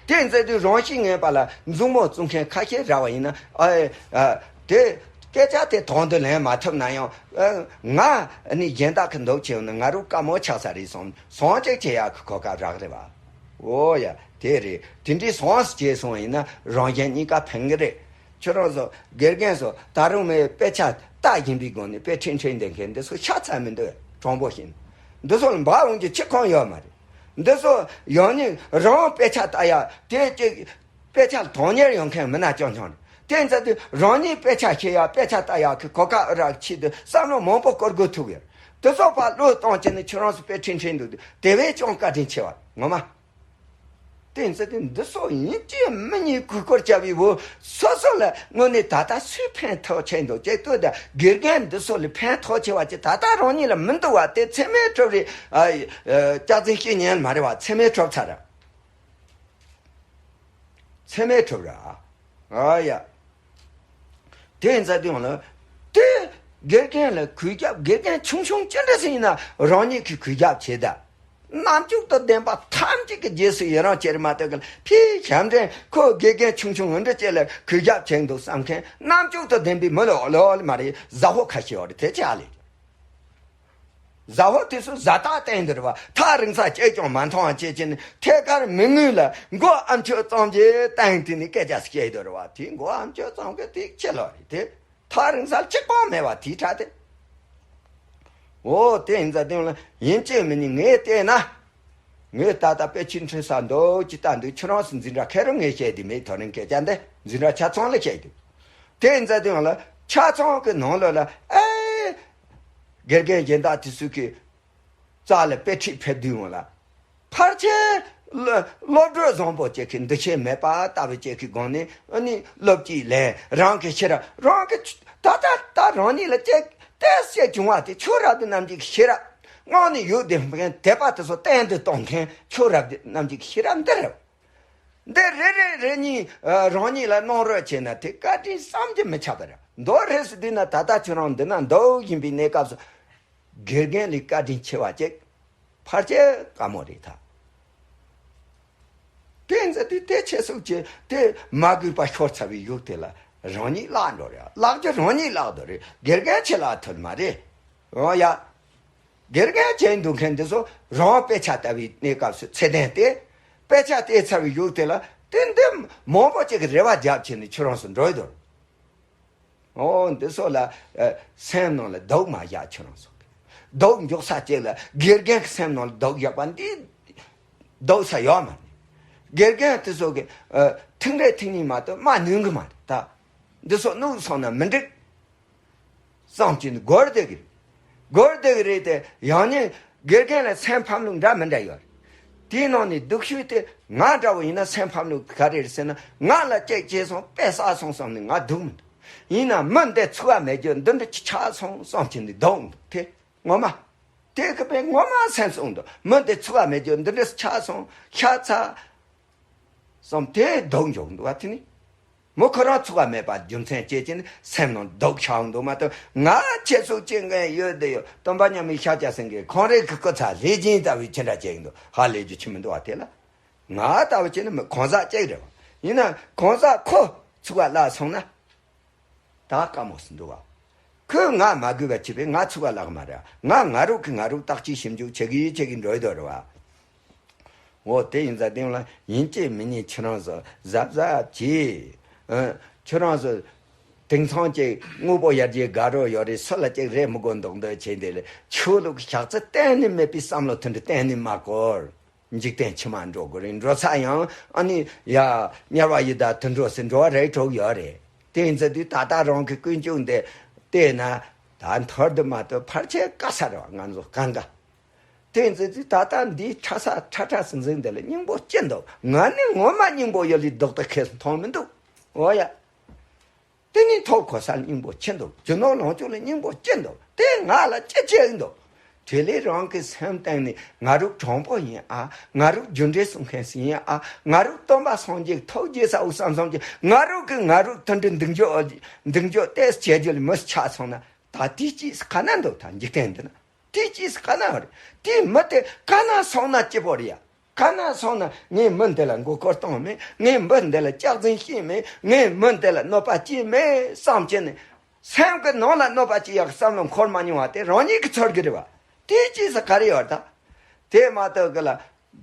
དེ་ཡིན་ཚེ་དུས་རང་གཤིས་ངན་པ་ལ་མཛུབ་མོ་བཙུགས་མཁན་ཁ་ཤས་རག་པ་ཡིན་ན། ཨ། ཨ། དེ་སྐད་ཆ་དེ་དོན་དུ་ལེན་མ་ཐུབ་ན་ཡང་། ཨ། ང་ནི་གཞན་དག་གི་འདུག་བྱས་ཡོང་ན་ང་རང་དཀའ་མོ་ཆགས་ས་རེད་བསམ། སོང་ཅིག་བྱེད་ཡག་གི་གོ་སྐབས་རག་རེད་བ། འོ་ཡ། དེ་རེད། དེ་འདྲའི་སོང་བྱས་སོང་ཡིན་ན་རང་གཞན་གཉིས་ཀ་ཕན་གི་རེད། ཁྱོད་རང་ཚོ་དགེ་རྒན་ཚོ་ད་རུང་མའི་དཔེ་ཆ་ལྟ་བཞིན་པའི་སྒོ་ནས་དཔེ་ཁྲིད་ཁྲིད་བསྡད་མཁན་འདི་ཚོ་ཤ་ཚ་མི་འདུག་དྲང་པོ་བཤད་ན། འདི་ཚོ་ལ་འབབ་འོང་རྒྱུ་ཅི་གང་ཡོད་མ་རེད། འདི་ཚོ་ཡང་ནི་རང་དཔེ་ཆ་ལྟ་ཡ་དེ་ཅིག་དཔེ་ཆ་ལ་དོན་གཉེར་ཡོད་མཁན་མི་སྣ་རྐྱང་རྐྱང་རེད། དེ་ཡིན་ཙང་དུས་རང་ཉིད་དཔེ་ཆ་ཤེས་ཡ་དཔེ་ཆ་ལྟ་ཡག་གི་གོ་སྐབས་རག་ཆེད་དུ་བསམ་བློ་མང་པོ་བསྐོར་དགོས་ཐུག་ཡོད། དེ་ཚོ་ཕར་བློས་གཏོང་བྱས་ནས་ཁྱོད་རང་ཚོ་དཔེ་ཁྲིད་ཁྲིད་འདུག་དུས་དེ་བས་ཀྱང་བཀའ་དྲིན་ཆེ་བ་ངོ་མ། དེ་ཡིན་ཙང་དུས་འདི་ཚོ་ཡིན་གཅིག་མིན་གཉིས་གུས་བཀུར་བྱ་བའི་འོ་སོ་སོ་ལ་དངོས་གནས་ད་ལྟ་སུས་ཕན་ཐོགས་ཆེ་འདུག་ཅེས་ལྟོས་དང་། དགེ་རྒན་འདི་ཚོ་ལ་ཕན་ཐོགས་ཆེ་བ་ཅིག་ད་ལྟ་རང་ཉིད་ལ་མི་འདུག་བ། དེ་ཚད་མས་གྲུབ་རེད། ཨ། ཨ། སྐྱག་རྫུན་བཤད་ཉན་མ་རེད་བ། ཚད་མས་གྲུབ་ཚར། ཚད་མས་གྲུབ་ར། ཨ་ཡ། དེ་ཡིན་ཙང་དེ་ཡོང་ལ། དེ་ དགེ་རྒན་ལ་གུས་ཞབས། དགེ་རྒན་ཆུང་ཆུང་ཅི་འདྲ་ཞིག་ཡིན་ན་རང་ཉིད་ཀྱིས་གུས་ཞབས་བྱེད་ད། རྣམ་དཔྱོད་དང་ལྡན་པ་ཐམས་ཅད་ཀྱི་རྗེས་སུ་ཡི་རང་བྱེད་རེད་མ་གཏོགས་གི་ཕའི་ཞབས་འདྲེན་ཁོ་དགེ་རྒན་ཆུང་ཆུང་འདི་འདྲ་ཅིག་ལ་གུས་ཞབས་བྱེད་འདུག་བསམ་མཁན་རྣམ་དཔྱོད་དང་ལྡན་པའི་མི་ལ་ལོ་ལ་མ་རེད། ཟ་ཧོ་ཁ་ཤས་ཡོད་རེད། དེ་ཅི་ཨ་ལས། ཟ་ཧོ་དེ་ཚོ་ཟ་ཐག་བསྟན་འདི་རེད་བ། ཐག་རིང་ས་གཅིག་ཀྱང་མ་མཐོང་བ་བྱེད་ཀྱི་ནི་ཐད་ཀར་མི་ངོས་ལ་མགོ་ཨ་མཆོད་ཙམ་གྱིས་བསྟན་དེ་ནི་སྐད་ཆ་སྐྱེས་འདི་རེད་བ། དེ་མགོ་ཨ་མཆོད་ཙམ་གྱིས་དེ་ཁྱི་ལོ་རེད་དེ། ཐག་རིང་ས་གཅིག་པང་མེད་པ་དེའི་གྲས་དེ། འོ་དེ་ཡིན་ཙང་དེ་ལ་ཡིན་གཅིག་མིན་གཉིས་ངས་བལྟས་ན། ངས་ད་ལྟ་དཔེ་ཆ་འཁྲིད་ས་འདུག་ཅི་ལྟ་འདུག་ཁྱོད་རང་ཚོ་འཛིན་གྲྭ་ཁེ་རུ་ངས་བཤད་དེ་མེད། དོ་རིང་སྐད་ཆ་འདི་འཛིན་གྲྭ་ཆ་ཚང་ལ་བཤད་དེ། དེ་ཡིན་ཙང་དེ་ལ་ཆ་ཚང་གི་ནང་ལོགས་ལ་ཨེ། དགེ་རྒན་གཞན་དག་དེ་ཚོས་ཀྱི་རྩ་ལ་དཔེ་ཁྲིད་ཕེབས་དུས་ཡོང་ལ། ཕལ་ཆེར་སློབ་སློབ་གྲོགས་བཟང་པོ་ཅིག་གིས་འདུ་ཤེས་མེད་པ་ལྟ་བུ་ཅིག་གི་སྒང་ནས་ཨ་ནི་སློབ་སྤྱིའི་ལན་རང་གི་ཤེས་རབ་རང་གི་ད་ལྟ་ད་རང་ཉིད་ལ་ཅིག་ཏོག་ཙམ་བྱུང་བ་དེ་ཆོས་རབ་ཏུ་རྣམ་འབྱེད་ཀྱི་ཤེས་རབ་སྔོན་ནས་ཡོད་དེ་མཁན་དད་པ་དེ་ཚོ་གཏན་དུ་གཏོང་མཁན་ཆོས་རབ་ཏུ་རྣམ་འབྱེད་ཀྱི་ཤེས་རབ་འདི་རེད། འདི་རེ་རེ་རེ་གཉིས་རང་ཉིད་ལ་གནང་རོགས་བྱས་ན་དེ་བཀའ་དྲིན་བསམ་གྱིས་མི་ཁྱབ་པ་རེད། མདོ་རེ་སུ་བསྡུས་ན་ད་ལྟ་ཁྱོད་རང་འདི་ན་འདུག་བཞིན་པའི་གནས་སྐབས་སུ། དགེ་རྒན་ལས་བཀའ་དྲིན་ཆེ་བ་ཅིག་ཕལ་ཆེར་དཀའ་མོ་རེད་ད། དེ་ཚོ་དེ་དེ་ཆེ་སུག་ཅེ་དེ་མ་གུས་པ་ཤོར་ཚར་བའི་ཡུག་དེ་ལ་རང་ཉིད་བརླག་འགྲོ་རེད། བརླག་རྒྱུ་རང་ཉིད་བརླག་འགྲོ་རེད། དགེ་རྒན་ཆེ་ལ་ཐུལ་མ་རེད། འོ་ཡ། དགེ་རྒན་བྱས་འདུག་མཁན་འདི་ཚོ་རང་དཔེ་ཆ་ལྟ་བའི་གནས་སྐབས་སུ་ཚད་ལྡན་ཏེ། དཔེ་ཆ་བལྟས་ཚར་བའི་ཡུག་དེ་ལ་དེ་འདི་མང་པོ་ཅིག་གི་རེ་བ་རྒྱབ་བྱས་ནས་ཁྱོད་རང་ཚོ་འགྲོ་ཡི་འདུག་འོ་འདི་ཚོ་ལ་ཨ། སེམས་ནང་ལ་སྡུག་མ་བཞག་ཁྱོད་རང་ཚོ། སྡུག་འཇོག་ས་ཅིག་ལ་དགེ་རྒན་གྱི་སེམས་ནང་ལ་སྡུག་བཞག་པ་འདི་སྡུག་ས་ཡོད་མ་རེད། དགེ་རྒན་དེ་ཚོ་གི་ཨ། ཐུག་འཕྲད་ཐུག་ཉིན་མ་གཏོགས་མ་ནུས་གི་མ་རེད་ད། འདི་ཚོ་ནུག་སོང་ན་མི་འགྲིག་བསམ་གྱི་འདུག་སྒོར་བདེ་གི་རེད། སྒོར་བདེ་གི་རེད་དེ་ཡང་ནི་དགེ་རྒན་ལ་སེམས་ཕམ་ལུགས་འདྲ་མི་འདྲ་ཡོད་རེད། དེའི་ནང་ནས་སྡུག་ཤོས་དེ་ང་འདྲ་བོ་ཡིན་ན་སེམས་ཕམ་ལུགས་ག་རེ་རེད་ཟེར་ན། ང་ལ་ཅིག་བྱས་སོང་དཔེ་བསགས་སོང་བསམ་ནས་ང་སྡུག་མི་འདུག་ཡིན་ན་མི་འདི་ཚུགས་པ་མེད་རྒྱུ་འདི་འདྲ་ཅིག་ཆགས་སོང་བསམ་གྱི་འདུག་སྡུག་མི་འདུག་དེ་ངོ་མ། དེ་གི་དཔེ་ངོ་མ་སེམས་སུ་འདུག་མི་འདི་ཚུགས་པ་མེད་རྒྱུ་འདི་འདྲ་ཆགས་སོང་ཤ་ཚ་བསམ་དེ་སྡུག་འཇོག་འདུག་བ། དེ་ནི། མོ་ཁོ་རང་ཚུགས་པ་མེད་པ་རྒྱུ་མཚན་བཅས་ཀྱིས་ནི་སེམས་ནང་སྡུག་ཆགས་འདུག་མ་གཏོགས་ང་ཁྱེད་ཚོ་སྐྱེ་མཁན་ཡོད་དེ་ཡོད། སྟོན་པ་མཉམ་མེད་ཤཱཀྱ་སེང་གེ་ཁོང་རང་གི་སྐུ་ཚ་ལས་སྦྱིན་ལྟ་བུའི་ཅི་འདྲ་བྱེད་ཀྱི་འདུག་ཧ་ལས་རྒྱུ་ཅི་མི་འདུག་བ། དེ་ལ་ང་ལྟ་བུ་བྱས་ན་མི་གང་ཟག་གཅིག་རེད་བ། ཡིན་ན་གང་ཟག་ཁོ་ཚུགས་པ་བརླག་སོང་ན་ད་དཀའ་མོ་སུ་འདུག་བ། ཁོས་ང་མ་གུས་པ་བྱས་པས་ང་ཚུགས་པ་བརླག་མ་རེད། ང་ང་རུ་གི་ང་རུ་བརྟག་དཔྱད་ཞིབ་འཇུག་བྱེད་གི་བྱེད་གི་འགྲོ་ཡི་འདུག་རེད་བ། འོ་དེ་ཡིན་ཙང་དེང་ལ་ཡིན་གཅིག་མིན་གཉིས་ཁྱེད་རང་ཚོ་གཟབ་གཟབ་གྱིས། ཨ། ཁྱེད་རང་ཚོ་དེང་སང་ཅིག་དངོས་པོ་ཡར་རྒྱས་དགའ་རོགས་ཡོད་རེད། སུ་ལ་ཅིག་རེ་མི་དགོས་མདོག་མདོག་བྱས་འདི་ལས་ཆོས་ལུགས་ཞག་རྩི་གཏན་ནས་མེད་པའི་བསམ་བློ་དེ་འདྲ་གཏན་ནས་མ་བསྐོར། འཇིག་རྟེན་ཕྱི་མ་འགྲོ་དགོས་རེད། འགྲོ་ས་ཡང་ཨ་ནི་ཡ་དམྱལ་བ་ཡི་དྭགས་དུད་འགྲོ་ཟེར་འགྲོ་བ་རེ་གྲོགས་ཡོད་རེད། དེ་ཡིན་ཙང་དུས་ད་ལྟ་རང་གི་ཀུན་སྤྱོད་འདི་བལྟས་ན་ད་མཐོར་འདི་མ་གཏོགས་ཕལ་ཆེར་དཀའ་ས་རེད་བ། ང་ཚོ་གང་ག་དེ་ཡིན་ཙང་དུས་ད་ལྟ་འདིའི་ཁྲ་ས་ཁྲ་ཁྲ་ཟིང་ཟིང་འདི་ལ་སྙིང་པོ་ཅི་འདུག་ང་ནི་ངོ་མ་སྙིང་པོ་ཡོད་ལས་ལྡོག་ཏུ་ཁེལ་མཐོང་མི་འདུག་འོ་ཡ། དེ་ནི་ཐོབ་གོ་ས་ལ་སྙིང་པོ་ཆེ་འདུག་རྒྱུ་ནོར་ལོངས་སྤྱོད་ལ་སྙིང་པོ་ཆེ་འདུག་དེ་ང་ལ་ཅི་བྱེད་འདུག་དེ་ལས་རང་གི་སེམས་སྟེང་ནས་ང་རུ་གྲོང་པོ་ཡིན་ཨ། ང་རུ་རྒྱུ་འབྲས་སྲུང་མཁན་ཞིག་ཡིན་ཨ། ང་རུ་སྟོན་པ་སངས་རྒྱས་ཐུགས་རྗེ་ས་འུ་བསམ་བསམ་གྱི་ང་རུ་གི་ང་རུ་དུད་འགྲོ་འདུག་འཇོག་འདུག་འཇོག་ཏེས་བྱེད་རྒྱུ་ལ་མི་ཆགས་སོང་ན་ད་དེ་ཅིས་ག་ན་འདུག་ད་འཇིག་རྟེན་འདི་ན་དེ་ཅིས་ག་ན་རེད། དེ་མི་དེ་ག་ན་སོང་ན་སྐྱིད་པོ་རེད་ཡ། ག་ན་སོང་ན་ངས་མི་འདི་ལ་མགོ་སྐོར་གཏོང་མེད། ངས་མི་འདི་ལ་སྐྱག་རྫུན་བཤད་མེད། ངས་མི་འདི་ལ་གནོད་པ་བྱས་མེད་བསམ་གྱི་ནས་སེམས་ཀྱི་ནང་ལ་གནོད་པ་བྱེད་ཡག་བསམ་བློ་འཁོར་མ་མྱོང་བ་དེ་རང་ཉིད་ཀྱིས་ཚོར་གི་རེད་བ། དེ་ཅིས་ས་ག་རེ་ཡོད་ད། དེ་མ་གཏོགས་གི་ལ་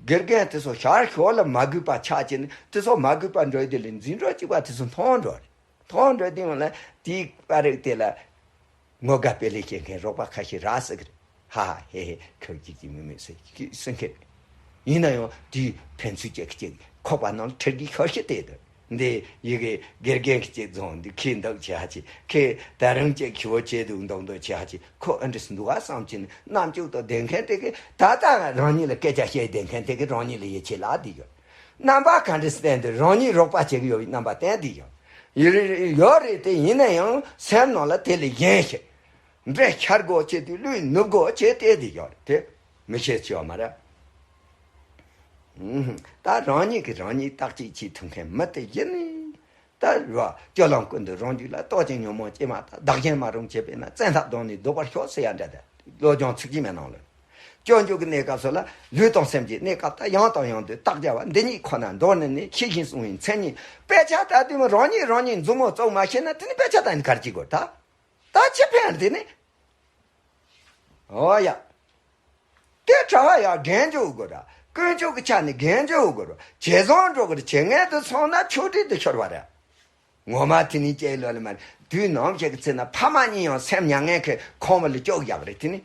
དགེ་རྒན་དེ་ཚོ་ཞར་ཞོར་ལ་མ་གུས་པ་ཆགས་ཀྱི་ནས་དེ་ཚོ་མ་གུས་པ་འགྲོ་ཡི་དེ་ལས་འཛིན་གྲྭ་གཅིག་པ་དེ་ཚོ་མཐོང་འགྲོ་རེད། མཐོང་འགྲོ་དུས་ལ་དེའི་པར་རིས་དེ་ལ། ངོ་དགའ་དཔེ་ལེགས་བཤད་མཁན་རོགས་པ་ཁ་ཤས་རག་སྲིད་ཀྱི་རེད། ཧ་ཧ་ཧེ་ཧེ་ཁོ་གཅིག་གཅིག་མི་མི་སེ་ཁྱི་སེ་མཁན་རེད། ཡིན་ན་ཡང་དེའི་ཕན་ཚུན་གཅིག་གཅིག་ཁོག་པ་ནང་ལ་ཁྲིར་གི་ཤོར་ཤི་བལྟས་འདུག་འདི་ཡི་གེ་དགེ་རྒན་གྱི་གཅིག་རྫོང་འདི་ཁྱི་འདུག་བྱེད་ཧ་ཅི་ཁྱི་ད་རང་གཅིག་ཁྱི་བོ་བྱེད་འདུག་མདོག་མདོག་བྱེད་ཧ་ཅི་ཁོ་ཨ་འདྲ་སེ་འདུག་ཨ་བསམ་གྱིན་རྣམ་ཅོག་ཏུ་བསྡད་མཁན་དེ་གི་ད་ལྟ་རང་ཉིད་ལ་སྐད་ཆ་བཤད་བསྡད་མཁན་དེ་གི་རང་ཉིད་ལ་ཡིད་ཆེས་ལ་བསྡད་ཡོད། རྣམ་པ་ག་འདྲ་སེ་བསྟན་འདུག་རང་ཉིད་རོགས་པ་བྱེད་གི་ཡོད་པའི་རྣམ་པ་བསྟན་བསྡད་ཡོད། ཡོད་རེད་དེ་ཡིན་ན་ཡང་སེམས་ནང་ལ་དེ་ལས་གཞན་ཞིག་འདྲེ་ཤར་དགོས་ཆེད་དུ་ལུས་ནུབ་དགོས་ཆེད་དེ་དེ་ཡོད་རེད་དེ་མི་ཤེས་ཆེ་བ་མ་རེད། ཨུམ། ད་རང་ཉིད་ཀྱིས་རང་ཉིད་བརྟག་དཔྱད་བྱེད་ཐུབ་མཁན་མི་དེ་ཡིན་ནི་ ད་རེད་བ། སྤྱོད་ལམ་ཀུན་ཏུ་རང་རྒྱུད་ལ། རྟོག་ཅིང་ཉོན་མོངས་སྐྱེས་མ་ཐག་བདག་གཞན་མ་རུངས་བྱས་པས་ན། བཙན་ཐབས་གདོང་ནས་བཟློག་པར་ཤོག་ཟེར་ཡ་འདྲ་དེ། བློ་སྦྱོང་ཚིག་གཅིག་མའི་ནང་ལ། སྤྱོད་འཇུག་གི་གནས་སྐབས་སུ་ལ་ལུས་དང་སེམས་ཀྱི་གནས་སྐབས་དང་། ཡང་དང་ཡང་དུ་བརྟག་བྱ་བ་འདི་ཉིད་ཁོ་ན་མདོར་ནས་ནི་ཤེས་བཞིན་གསུང་བའི་མཚན་ཉིད། དཔེ་ཆ་ལྟ་དུས་མ་རང་ཉིད་རང་ཉིད་མཛུབ་མོ་བཙུགས་མ་ཤེས་ན། དེ་ནི་དཔེ་ཆ་ལྟ་ནི་ག་རེ་བྱེད་དགོས། ད་ད་ཅི་ཕན་དེ་ནི། ཨོ་ཡ། དེ་གྲྭ་བ་ཡང་རྒན་འཇོག་དགོས་ར། དཀོན་མཆོག་གི་ཆ་ནས་རྒན་འཇོག་དགོས་ར། ཇེ་བཟང་འགྲོ་གི་རེད། ཇེ་ངན་དུ་སོང་ན་ཆོས་སྒྲིག་ཏུ་ཤོར་བ་རེད། ངོ་མ་དེ་ནི་སྐྱེ་ལོ་ལ་མ་རེད། དུས་ནམ་ཞིག་གི་ཚེ་ན་ཕ་མ་གཉིས་ཡང་སེམས་མྱ་ངན་གྱི་ཁོང་མ་ལ་ཅོག་ཡག་རེད། དེ་ནི་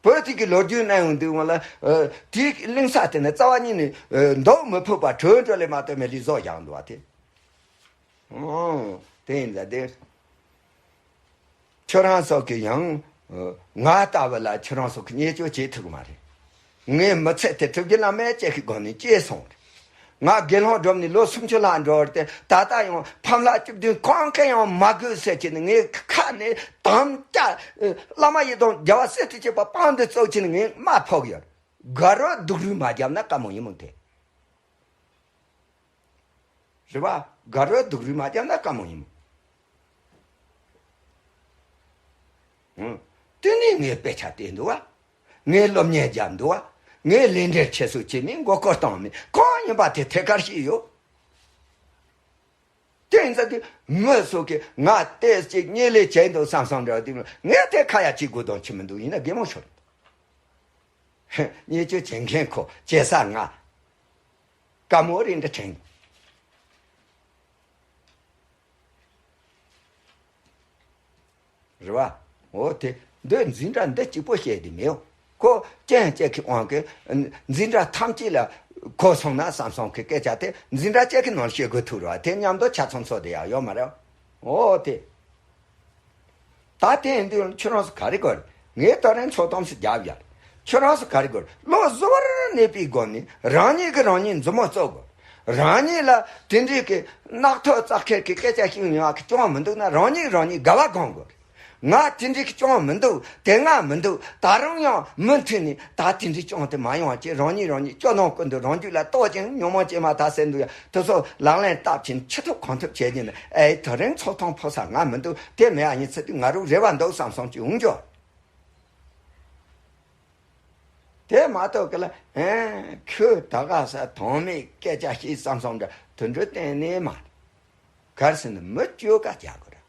བོད་དེ་གི་ལོ་རྒྱུས་གནས་ཡོང་དུས་ང་ལ་ཨ་དེའི་གླིང་ས་དེ་ནི་རྩ་བ་ཉིད་ནས་ཨ་མདོག་མི་ཕོད་པ་དྲོད་འགྲོ་ལས་མ་གཏོགས་མེད་ལུས་བཟོ་བཞག་འདུག་བ་དེ། ཨོ། དེ་ཡིན་ད་དེ། ཁྱོད་རང་སོགས་ཀྱིས་ཡང་ང་ལྟ་བུ་ལ་ཁྱོད་རང་སོགས་ཀྱིས་བརྙས་བཅོས་བྱེད་ཐུབ་ཀྱི་མ་རེད། ངའི་མི་ཚེ་དེ་གྲུབ་རྒྱུ་བླ་མའི་སྐྱེས་ཀྱི་སྒོ་ནས་སྐྱེས་སོང་རེད། ང་དགེ་སློང་སྒྲུབ་ནས་ལོ་སུམ་ཅུ་ལྷག་འགྲོ་བར་དེ། ད་ལྟ་ཡང་ཕམ་ལྷག་བཅུ་བདུན་གང་ག་ཡང་མ་དགོས་ཟེར་གྱི་ནི། ངའི་ཁ་ནས་དམ་བཅའ་བླ་མ་ཡི་དམ་རྒྱལ་བ་སྲས་དང་བཅས་པ་དཔང་དུ་བཙུགས་ཀྱི་ནི་ངས་དམའ་ཕོག་ཡོད། དགའ་རོགས་སྡུག་རུས་མ་བརྒྱབ་ན་དཀའ་མོ་ཡིན་མོ་དེ། རེད་བ། དགའ་རོགས་སྡུག་རུས་མ་བརྒྱབ་ན་དཀའ་མོ་ཡིན་མོ། ཨང་། དེ་ནས་ངས་དཔེ་ཆ་བལྟས་འདུག་བ། ངས་སློབ་གཉེར་བརྒྱབ་འདུག་བ། ངས་ལས་འབྲེལ་ཆེད་སོ་བྱེད་མིན་མགོ་སྐོར་བཏང་མིན་གང་ཡིན་པ་དེ་ཐད་ཀར་ཤེས་ཡོད། དེ་ཡིན་ཙང་དེ་མི་སོགས་ཀྱིས་ང་ལྟས་ཅིག་བརྙས་ལས་བྱས་འདུག་བསམ་བསམ་འདྲ་བ་དེ། ངས་དེ་ཁ་ཡ་གཅིག་དགོས་དོན་ཆི་མི་འདུག་ཡིན་ན་དགེ་མོ་ཤོར། བརྙས་བཅོས་བྱེད་མཁན་ཁོ་བྱེད་ས་ང་། དཀའ་མོ་རེད་འདི་དྲན། རེད་བ། འོ་དེ་འདི་འཛིན་གྲྭ་འདི་གཅིག་པོ་བཤད་དེ་མེད། ཁོ་རྐྱེན་གཅིག་གི་དབང་གིས་འཛིན་གྲྭ་ཐམས་ཅད་ལ་གོ་སོང་ན་བསམ་སོང་གི་སྐད་ཆ་དེ་འཛིན་གྲྭ་གཅིག་གི་ནང་བཤད་དགོས་ཐུག་རེད་བ། དེ་མཉམ་དུ་ཆ་ཚང་ཚོ་དེ་ཡག་ཡོད་མ་རེད། འོ་དེ། ད་དེ་ཡིན་དུས་ཁྱོད་རང་ཚོ་ག་རེ་དགོས་རེད། ངས་ད་རིང་ཚོགས་གཏམ་ཞིག་རྒྱབ་ཡ་རེད། ཁྱོད་རང་ཚོ་ག་རེ་དགོས་རེད། བློ་གཟུ་བོར་གནས་པའི་སྒོ་ནས་རང་ཉིད་ཀྱིས་རང་ཉིད་མཛུབ་མོ་བཙུགས་དགོས། རང་ཉིད་ལ་དེ་འདྲའི་གི་རྣག་ཐོག་བཙག་འཁེལ་གྱི་སྐད་ཆ་ཤིག་ཉོ་བ་གི་སྐྱོན་མི་འདུག་ན། རང་ཉིད་རང་ཉིད་དགའ་བ་སྒོམ་དགོས་རེད། ང་དེ་འདྲའི་གི་སྐྱོན་མི་འདུག་དེ་སྔ་མི་འདུག་ད་རུང་ཡང་མུ་མཐུད་ནས་ད་དེ་འདྲའི་སྐྱོན་དེ་མ་ཡོང་བ་བྱས། རང་ཉིད་རང་ཉིད་སྐྱོ་སྣང་ཀུན་ཏུ་རང་རྒྱུད་ལ་རྟོག་ཅིང་ཉོན་མོངས་སྐྱེས་མ་ཐག་ཟེར་འདུག་ཡ། དེ་ཚོ་ལག་ལེན་བསྟར་བྱས་ནས་ཅི་ཐུབ་གང་ཐུབ་བྱས་ནས་ཨེ་དེ་རིང་ཚོགས་ཐོག་ཕོག་ས་ང་མི་འདུག་དེ་མེད་ཨ་ཡིན་ཚེ་དུས་ང་རུ་རེ་བ་འདུག་བསམ་སོང་ཅིག་འོང་འགྱོ། དེ་མ་གཏོགས་གི་ལ་ཨེ་ཁྱོད་ད་ག་ས་དོན་མེད་སྐད་ཆ་བཤད་བསམ་སོང་འདྲ་དུད་འགྲོ་གཏན་ནས་མ་རེད། ག་རེ་ཟེར་ན་མི་སྐྱོ་ག་རྒྱག་དགོས་རེད།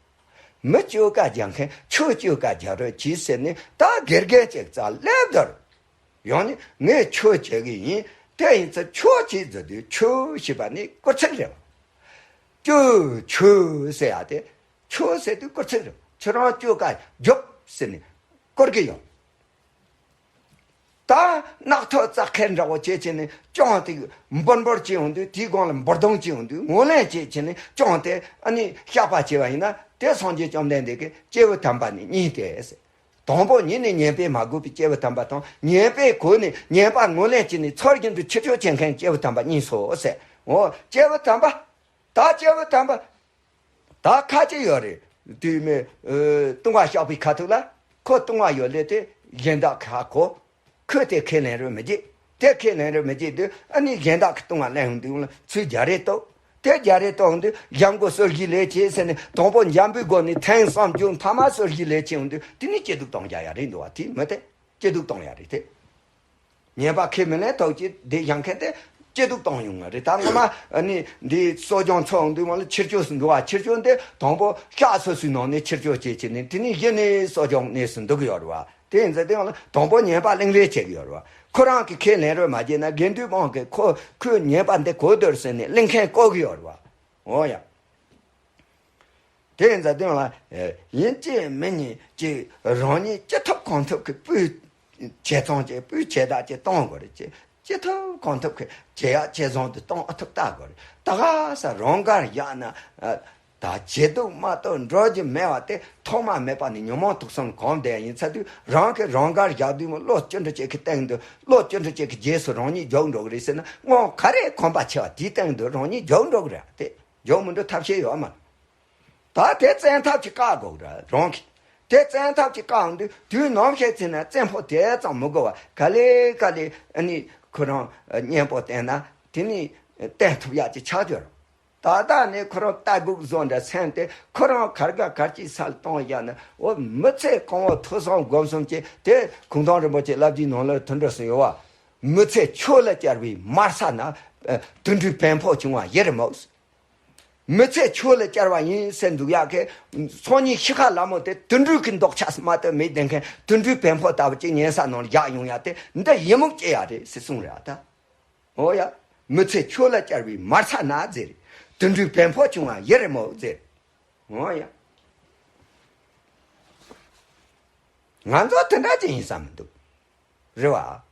མི་སྐྱོ་ག་རྒྱག་མཁན་ཆོས་སྐྱོ་ག་རྒྱག་རོགས་གྱིས་ཟེར་ནས་ད་དགེ་རྒན་ཅིག་རྩ་སླེབས་དོར། ཡང་ནི་ངས་ཆོས་བྱེད་གི་ཡིན། དེ་ཡིན་ཚེ་ཆོས་བྱེད་ཟེར་དུས་ཆོས་ཞེས་པ་ནི་སྐུལ་ཚིག་རེད་བ། སྐྱོ་ཆོས་ཟེར་ཡ་དེ་ཆོས་ཟེར་དུས་སྐུལ་ཚིག་རེད། ཁྱོད་རང་སྐྱོ་ག་རྒྱོབ་ཟེར་ནས་སྐུལ་གི་ཡོང་། ད་རྣག་ཐོག་བཙག་འཁེལ་འདྲ་བོ་བྱེད་བྱས་ནས་སྐྱོན་དེ་འབུར་འབུར་བྱེད་ཡོང་དུས། དེའི་སྒང་ལ་འབུར་སྡོང་བྱེད་ཡོང་དུས། ངོས་ལེན་བྱེད་བྱས་ནས་སྐྱོན་དེ་ཨ་ནི་བཤགས་པ་བྱས་པ་ཡིན་ན། དེ་སངས་རྒྱས་བཅོམ་ལྡན་འདས་ཀྱིས་སྐྱེས་བུ་དམ་པ་ནི་གཉིས་ཏེ་ཟེར། དང་པོ་ཉིད་ནས་ཉེས་པས་མ་གོས་པའི་སྐྱེས་བུ་དམ་པ་དང་། ཉེས་པས་གོས་ནས་ཉེས་པ་ངོས་ལེན་བྱས་ནས་ཚུལ་བཞིན་དུ་ཕྱིར་བཅོས་བྱེད་མཁན་སྐྱེས་བུ་དམ་པ་གཉིས་སོ་ཟེར། འོ་སྐྱེས་བུ་དམ་པ། ད་སྐྱེས་བུ་དམ་པ་ད་ཁ་ཅིག་ཡོད་རེད། དུས་མེད་ཨ་ལྟུང་བ་བཤགས་པའི་ཁ་ཐུག་ལ་ཁོ་ལྟུང་བ་ཡོད་ལས་དེ་གཞན་དག་གིས་ཧ་གོ། ཁོས་དེ་ཁས་ལེན་རོགས་མི་བྱེད། དེ་ཁས་ལེན་རོགས་མི་བྱེད་དུས། ཨ་ནི་གཞན་དག་གིས་ལྟུང་བ་གླེང་ཡོང་དུས་ལ་ཚུར་རྒྱ་རེ་གཏོགས། དེ་རྒྱ་རེ་གཏོགས་ཡོང་དུས་འཇམ་མགོ་གསོད་གཞི་ལས་བྱེད་ཟེར་ནས། དང་པོ་འཇམ་པོའི་སྒོ་ནས་ཐེངས་གསུམ་བརྒྱུད་མཐའ་མ་གསོད་གཞི་ལས་བྱེད་ཡོང་དུས། དེ་ནི་སྐྱིད་སྡུག་གཏོང་རྒྱུ་ཡ་རེད་འདུག་བ། དེ་མི་དེ་སྐྱིད་སྡུག་གཏོང་ཡ་རེད་དེ། ཉེས་པ་ཁས་མི་ལེན་ཐོག་གཅིག་དེ་བཞག་མཁན་དེ་སྐྱིད་སྡུག་གཏོང་ཡོང་ངེས་རེད། ད་སྔོན་མ་ཨ་ནི་འདི་གསོ་སྦྱོང་ཚོགས་འདུག་མ་ལ་ཕྱིར་བཅོས་སུ་འགྲོ་བ། ཕྱིར་བཅོས་འདི་དང་པོ་བཤགས་སོ་སོའི་ནང་ནས་ཕྱིར་བཅོས་བྱེད་བྱེད་ནས། དེ་ནས་གཞི་ནས་གསོ་སྦྱོང་གནས་སུ་འདུག་གི་ཡོད་རེད་བ། དེ་ཡིན་ཙང་དེ་ཡང་ལ་དང་པོ་ཉེས་པ་གླེང་རེས་བྱེད་ཀྱི་ཡོད་རེད་བ། ཁོ་རང་གིས་ཁས་ལེན་རོགས་མ་བྱས་ན། དགེ་འདུན་དམངས་ཀྱིས་ཁོ་ཁོས་ཉེས་པ་འདི་གོ་དོར་ཟེར་ནས་གླེང་མཁན་བཀོད་ཀྱི་ཡོད་རེད་བ། འོ་ཡ། དེ་ཡིན་ཙང་དེ་ཡང་ལ་ཡིན་གཅིག་མིན་གཉིས་ཀྱིས་རང་ཉིད་ཅི་ཐུབ་གང་ཐུབ་ཀྱིས་སྤུས་ཇེ་ཚང་ཅིག་སྤུས་ཇེ་དག་ཅིག་གཏོང་དགོས་རེད། ཅི་ཅི་ཐུབ་གང་ཐུབ་ཀྱིས་ཇེ་ཡག་ཇེ་བཟང་དུ་གཏོང་ཨ་ཐུབ་ལྟ་དགོས་རེད། ད་ག་ས་རང་དགར་བཞག་ན། ཨ་ད་ཇེ་སྡུག་མ་གཏོགས་འགྲོ་རྒྱུ་མེད་པ་དེ་ཐོག་མ་མེད་པ་ནས་ཉོན་མོངས་དུག་གསུམ་གོམས་བསྡད་ཡིན་ཚར་དུས། རང་གིས་རང་དགར་བཞག་དུས་མོ་བློ་བཅུ་འདྲི་བྱེད་ཀྱི་སྟེང་དུ། བློ་བཅུ་འདྲི་བྱེད་ཀྱི་རྗེས་སུ་རང་ཉིད་རྒྱུག་འགྲོ་གི་རེད་ཟེར་ན། སྔོན་ག་རེ་གོམས་པ་ཆེ་བ་དེའི་སྟེང་དུ་རང་ཉིད་རྒྱུག་འགྲོ་གི་རེད་དེ། རྒྱུག་མི་འགྲོ་ཐབས་ཤེས་ཡོད་མ་རེད། ད་དེ་བཙན་ཐབས་ཀྱིས་བཀག་དགོས་རེད་རང་གིས། དེ་བཙན་ཐབས་ཀྱིས་བཀག་འོང་དུས། དུས་ནམ་ཞིག་ཚེ་ན་བཙན་པོ་དེ་ཙམ་མི་དགོས་པ། ག་ལེ་ག་ལེ་ཨ་ནི་ཁོ་རང་གཉེན་པོ་བསྟེན་ན་དེ་ནི་བསྟེན་ཐུབ་ཡག་ཅིག་ཆགས་ཀྱི་ཡོད་རེད། ད་ལྟ་ནས་ཁོ་རང་ལྟ་སྒུག་བཟོ་འདྲ་སེམས་དེ་ཁོ་རང་གར་ག་གར་གྱིས་སལ་གཏོང་ཡ་ན། འོ་མི་ཚེ་གང་བོ་ཐོས་བསམ་སྒོམ་གསུམ་བྱས་དེ་གུང་ཐང་རིན་པོ་ཆེ་བླ་བརྒྱུད་ནང་ལ་དོན་འགྲོ་སུ་ཡོད་བ། མི་ཚེ་ཆོས་ལ་བསྐྱལ་བའི་མར་ས་ན། ཨ། དུད་འགྲོའི་བེམ་པོ་བྱུང་བ་ཡེ་རེད་མོ། མི་ཚེ་ཆོས་ལ་བསྐྱལ་བ་ཡིན་ཟེར་འདུག་ཡག་གི། སང་ཉིན་ཤི་ཁ་ལ་མོ་དེ་དུད་འགྲོའི་གི་མདོག་ཆགས་སུ་མ་གཏོགས་མི་བསྡད་མཁན་དུད་འགྲོའི་བེམ་པོ་ལྟ་བུ་ཅིག་ཉལ་ས་ནང་ལ་བཞག་ཡོང་ཡ་དེ་འདི་ཡི་མུག་སྐྱེ་ཡ་རེད་ཟེར་གསུངས་རེད་ཨ་ད། འོ་ཡ། མི་ཚེ་ཆོས་ལ་བསྐྱལ་བའི་མར་ས་ན་ཟེར། དུད་འགྲོའི་བེམ་པོ་བྱུང་བ་ཡེ་རེད་མོ་ཟེར། འོ་ཡ། ང་ཚོ་དེ་འདྲ་ཅིག་ཡིན་ས་མི་འདུག་རེད་བ།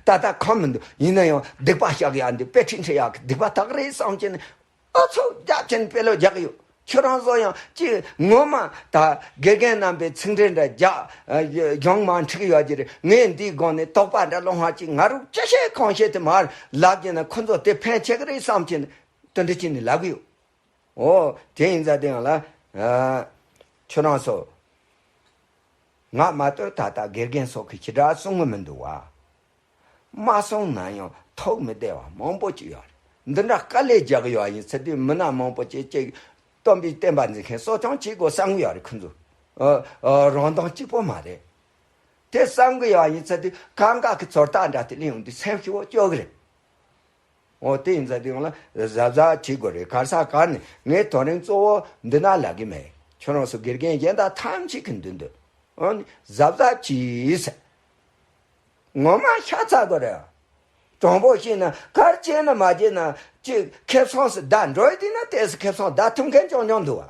ད་ལྟ་ཁོམ་མི་འདུག་ཡིན་ན་ཡང་སྡིག་པ་བཤགས་ཡག་འདི་དཔེ་ཁྲིད་འཁྲིད་ཡག་གི་སྡིག་པ་དག་རེད་བསམ་གྱིན་ཨ་ཚོགས་རྒྱབ་ཀྱིན་དཔེ་ལོ་རྒྱག་གི་ཡོད། ཁྱོད་རང་ཚོ་ཡང་ཅིག་ངོ་མ་ད་དགེ་རྒན་རྣམ་པའི་ཚིག་འགྲེལ་འདྲ་རྒྱག་གཞུང་མ་འཁྲིག་ཡོད་ཀྱི་རེད། ངས་འདིའི་སྒང་ནས་དོགས་པ་འདྲ་སློང་ཧ་ཅིག་ང་རུ་ཅི་བཤད་གང་བཤད་དེ་མར་ལབ་ཀྱིན་ན་ཁོ་ཚོ་དེ་ཕན་ཆེ་གི་རེད་བསམ་གྱིན་དེ་འདྲ་ཅིག་ནས་ལབ་གི་ཡོད། འོ། དེ་ཡིན་ཙང་དེ་ཡང་ལ། ཨ། ཁྱོད་རང་ཚོ། ང་མ་གཏོགས་ད་ལྟ་དགེ་རྒན་སོགས་ཀྱིས་ཞེ་དྲག་གསུང་གི་མི་འདུག་བ། མ་གསུངས་ན་ཡང་ཐོགས་མི་བདེ་བ་མང་པོ་ཅིག་ཡོད་རེད། འདི་འདྲ་དཀའ་ལས་རྒྱག་གི་ཡོད་ཡིན་ཚེ་དུས་མི་སྣ་མང་པོ་ཅིག་ཅིག་སྟོན་པའི་བསྟན་པ་འཛིན་མཁན་གསོ་སྐྱོང་བྱེད་དགོས་བསམ་གི་ཡོད་རེད་ཁོ་ཚོ། ཨ། ཨ། རང་མདངས་གཅིག་པོ་མ་རེད། དེ་བསམ་གི་ཡོད་ཡིན་ཚེ་དུས་གང་ག་གི་ཚོར་རྟགས་འདྲ་དེ་ལེན་ཡོང་དུས་སེམས་སྐྱིད་པོ་སྐྱོ་གི་རེད། འོ་དེ་ཡིན་ཙང་དེ་ཡང་ལ་གཟབ་གཟབ་བྱེད་དགོས་རེད། གར་ས་གར་ནས་ངས་དོ་རིང་གཙོ་བོ་འདི་ན་ལབ་གི་མེད། ཁྱོད་རང་ཚོ་དགེ་རྒན་གཞན་དག་ཐམས་ཅད་ཀྱི་མདུན་དུ། འོ་ནི་གཟབ་གཟབ་གྱིས་ཟེར། ངོ་མ་ཤ་ཚ་དགོས་རེད། དྲང་པོ་བཤད་ན་གར་བྱས་ན་མ་བྱས་ན་ཅིག་ཁེ་བཟང་སུ་བདའ་འགྲོ་ཡི་དེ་ན་ཏོག་ཙམ་ཁེ་བཟང་བདའ་ཐུབ་མཁན་རྐྱང་རྐྱང་འདུག་བ།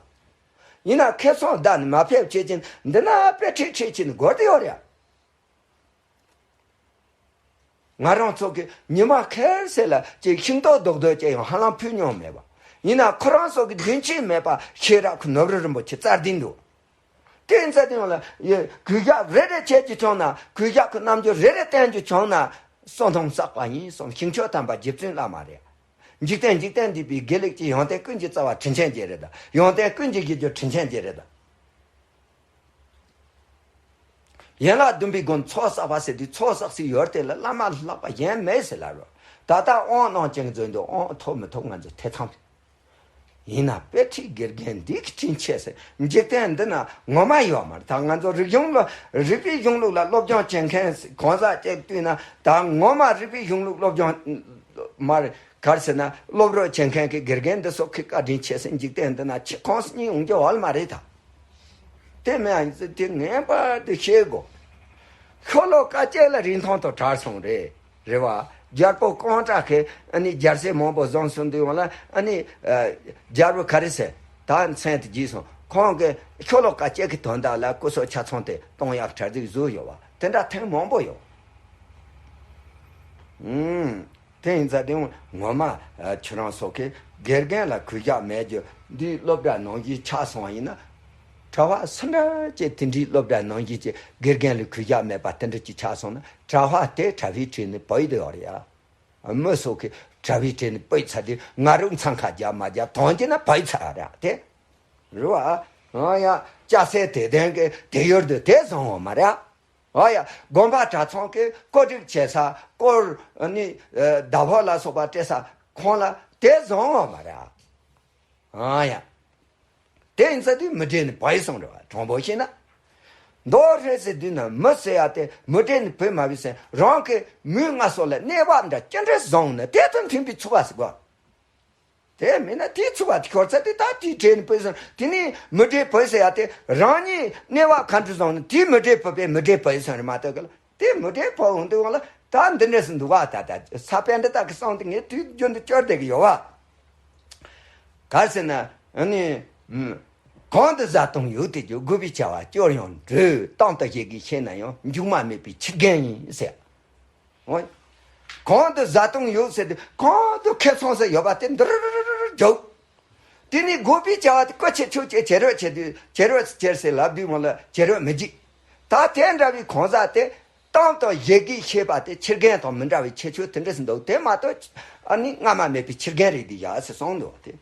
ཡིན་ན་ཁེ་བཟང་བདའ་ནས་མ་ཕེབས་བྱེད་ཀྱིན་འདི་ན་དཔེ་ཁྲིད་ཁྲིད་ཀྱིན་དགོས་དེ་ཡོད་རེད། ང་རང་ཚོ་གི་ཉི་མ་ཁེར་སེ་ལ་ཅིག་ཤིང་ཏོག་རྡོག་རྡོག་ཅིག་ཡང་ཧ་ལམ་ཕུལ་མྱོང་མེད་པ། ཡིན་ན་ཁོ་རང་ཚོ་གི་རྒྱུན་ཆད་མེད་པ་ཤེས་རབ་ཁུ་ནོར་བུ་རིན་པོ་ཆེ་རྩ་ལྡན་འདུག་དེ་ཡིན་ཙང་དེ་ཡང་ལ་ཡི་གུས་ཞབས་རེ་རེ་བྱེད་རྒྱུ་བྱུང་ན། གུས་ཞབས་ཁུ་རྣམ་འགྱུར་རེ་རེ་བསྟན་རྒྱུ་བྱུང་ན། བསོད་ནམས་བསགས་པ་ཡིན་གསུངས། ཞིང་མཆོག་དམ་པ་རྗེ་བཙུན་བླ་མ་རེད། འཇིག་རྟེན་འཇིག་རྟེན་འདས་པའི་དགེ་ལེགས་ཀྱི་ཡོན་ཏན་ཀུན་གྱི་རྩ་བ་དྲིན་ཆེན་རྗེ་རེད་ད། ཡོན་ཏན་ཀུན་གྱི་རྗེ་རྒྱུ་དྲིན་ཆེན་རྗེ་རེད་ད། ཡན་ལག་བདུན་པའི་སྒོ་ནས་ཚོགས་བསགས་པ་ཟེར་དུས་ཚོགས་བསགས་སའི་ཡུལ་དེ་ལ་བླ་མ་ལྷག་པ་གཞན་མེད་ཟེར་ལབ་རོ། ད་ལྟ་དབང་གནང་ཅན་མཛོད་འདུག་དབང་ཐོབ་མི་ཐོབ་ང་ཚོ་ཐེ་ཚོམ་རེད། ཡིན་ན་དཔེ་ཁྲིད་དགེ་རྒན་འདི་གི་དྲིན་ཆེ་ཟེར། འཇིག་རྟེན་འདི་ན་ངོ་མ་ཡོད་མ་རེད། ད་ང་ཚོ་རིག་གཞུང་ལ་རིག་པའི་གཞུང་ལུགས་ལ་སློབ་སྦྱོང་བྱེད་མཁན་གང་ཟག་ཅིག་བལྟས་ན་ད་ངོ་མ་རིག་པའི་གཞུང་ལུགས་སློབ་སྦྱོང་མ་རེད། ག་རེ་ཟེར་ན་སློབ་རོགས་བྱེད་མཁན་གྱི་དགེ་རྒན་འདི་སོགས་ཀྱི་བཀའ་དྲིན་ཆེ་ཟེར། འཇིག་རྟེན་འདི་ན་ཁྱི་ཁོང་གཉིས་ཡོང་རྒྱུ་ཡོད་མ་རེད་ད། དེ་མིན་ཡང་དེ་ངེས་པར་དུ་ཤེས་དགོས། ཤོ་ལོ་ཀ་གཅིག་ལ་རིན་ཐང་དུ་གྲགས་སོང་རེད། རེད་བ། རྒྱལ་པོ་ཀོང་ཀྲ་ཁེ་ཨ་ནི་རྒྱལ་སྲས་མང་པོ་བཟུང་སོང་དུས་ཡོང་ལ་ཨ་ནི་ཨ་རྒྱལ་པོ་ག་རེ་ཟེར། ད་མཚན་དུ་བགྱིས་སོང་། ཁོང་གི་ཤོ་ལོ་ཀ་གཅིག་གི་དོན་དག་ལ་སྐུ་སྲོག་ཆ་ཚང་དེ་གཏོང་ཡག་གྲ་སྒྲིག་བཟོས་ཡོད་བ། དེ་འདྲ་ཐེངས་མང་པོ་ཡོད། ཨུམ། དེ་ཡིན་ཙང་དེ་ངོ་མ་ཨ་ཁྱོད་རང་ཚོ་གིས་དགེ་རྒན་ལ་གུས་ཞབས་མེད་རྒྱུ་འདི་སློབ་གྲྭ་ནང་བཞིན་ཆགས་སོང་བ་ཡིན་ན། གྲྭ་པ་སུ་འདྲ་ཅིག་དེ་འདྲའི་སློབ་གྲྭ་ནང་བཞིན་གྱི་དགེ་རྒན་ལ་གུས་ཞབས་མེད་པ་དེ་འདྲ་ཅིག་ཆགས་སོང་ན། གྲྭ་པ་དེ་གྲྭ་པའི་གྲས་ནས་བུད་དེ་ཡོད་རེད་ཡ། མི་སོགས་ཀྱིས་གྲྭ་པའི་གྲས་ནས་བུད་ཚར་དུས་ང་རང་འཚང་ཁ་རྒྱབ་མ་རྒྱབ་དོན་གྱིས་ན་བུད་ཚར་རེད་དེ། རེད་བ། ཨ་ཡ། སྐྱ་སེར་དད་ལྡན་གྱི་དེ་ཡུལ་དུ་དེ་བཟང་བ་མ་རེད། ཨ་ཡ། དགོན་པ་གྲྭ་ཚང་གི་བཀོད་སྒྲིག་བྱེད་ས་སྐོར་ནི་ཨ་ཟླ་ཕོགས་ལ་སོགས་པ་སྤྲད་ས་ཁོང་ལ་དེ་བཟང་བ་མ་རེད། ཨ་ཡ། དེ་ཡིན་ཙང་དེ་མི་གྲལ་ནས་བུད་སོང་རེད་བ། དྲང་པོ་བཤད་ན། མདོ་ཧྲེ་ཟེར་དུས་ན་མི་ཟེར་ཡ་དེ་མི་གྲལ་ནས་བུད་མ་བུད་ཟེར་རང་གི་མིག་སྔ་སོ་ལ་གནས་བབ་འདྲ་ཅི་འདྲ་བཟང་ན་དེ་དང་མཐུན་པའི་ཚུགས་པ་ཟེར་དགོས། དེ་མིན་ན་དེའི་ཚུགས་པ་དེ་ཤོར་ཚར་དུས་ད་དེའི་གྲལ་ནས་བུད་སོང་། དེ་ནས་མི་གྲལ་བུད་ཟེར་ཡ་དེ་རང་ཉིད་གནས་བབ་ག་འདྲ་བཟང་ན་དེའི་མི་གྲལ་བུད་པའི་མི་གྲལ་བུད་སོང་རེད་མ་གཏོགས་གི་ལ། དེ་མི་གྲལ་བུད་འོང་དུས་འོང་ལ་ད་འདི་འདྲས་སུ་འདུག་བ། ད་ད་ས་པཎ་ཌི་ཏ་གི་གསུང་དེ་ངས་དུས་རྒྱུན་དུ་སྐྱོར་བསྡད་ཀྱི་ཡོད་བ། ག་རེ་ཟེར་ན་ཨ་ནི། གང་དུ་བཟའ་བཏུང་ཡོད་དེ་རྒྱུ། དགོས་པའི་བྱ་བ་སྐྱོར་ཡང་འགྲོ། གཏམ་དང་བཞད་གད་བཤད་ན་ཡང་མཇུག་མ་མེད་པའི་ཕྱིར་རྒན་ཡིན་ཟེར། འོ། གང་དུ་བཟའ་བཏུང་ཡོད་ཟེར་དུས་གང་དུ་ཁེ་བཟང་ཟེར་ཡོད་པ་དེ་འདི་རུ་རུ་རུ་རུ་འཇོག་དེ་ནས་དགོས་པའི་བྱ་བ་དེ་གལ་ཆེ་ཆོས་ཆེ་བྱེད་རོགས་བྱེད་དུས་བྱེད་རོགས་བྱེད་ཟེར་ལབ་དུས་མོ་ལ་བྱེད་རོགས་མི་བྱེད། ད་དེ་འདྲ་བའི་གང་ཟག་དེ་གཏམ་དང་བཞད་གད་བཤད་པ་དེ་ཕྱིར་རྒན་དང་མི་འདྲ་བའི་ཁྱད་ཆོས་དེ་འདྲ་ཟིན་འདུག་དེ་མ་གཏོགས་ཨ་ནི་སྔ་མ་མེད་པའི་ཕྱིར་རྒན་རེད་འདི་ཡ་ཟེར་གསུངས་འདུག་དེ།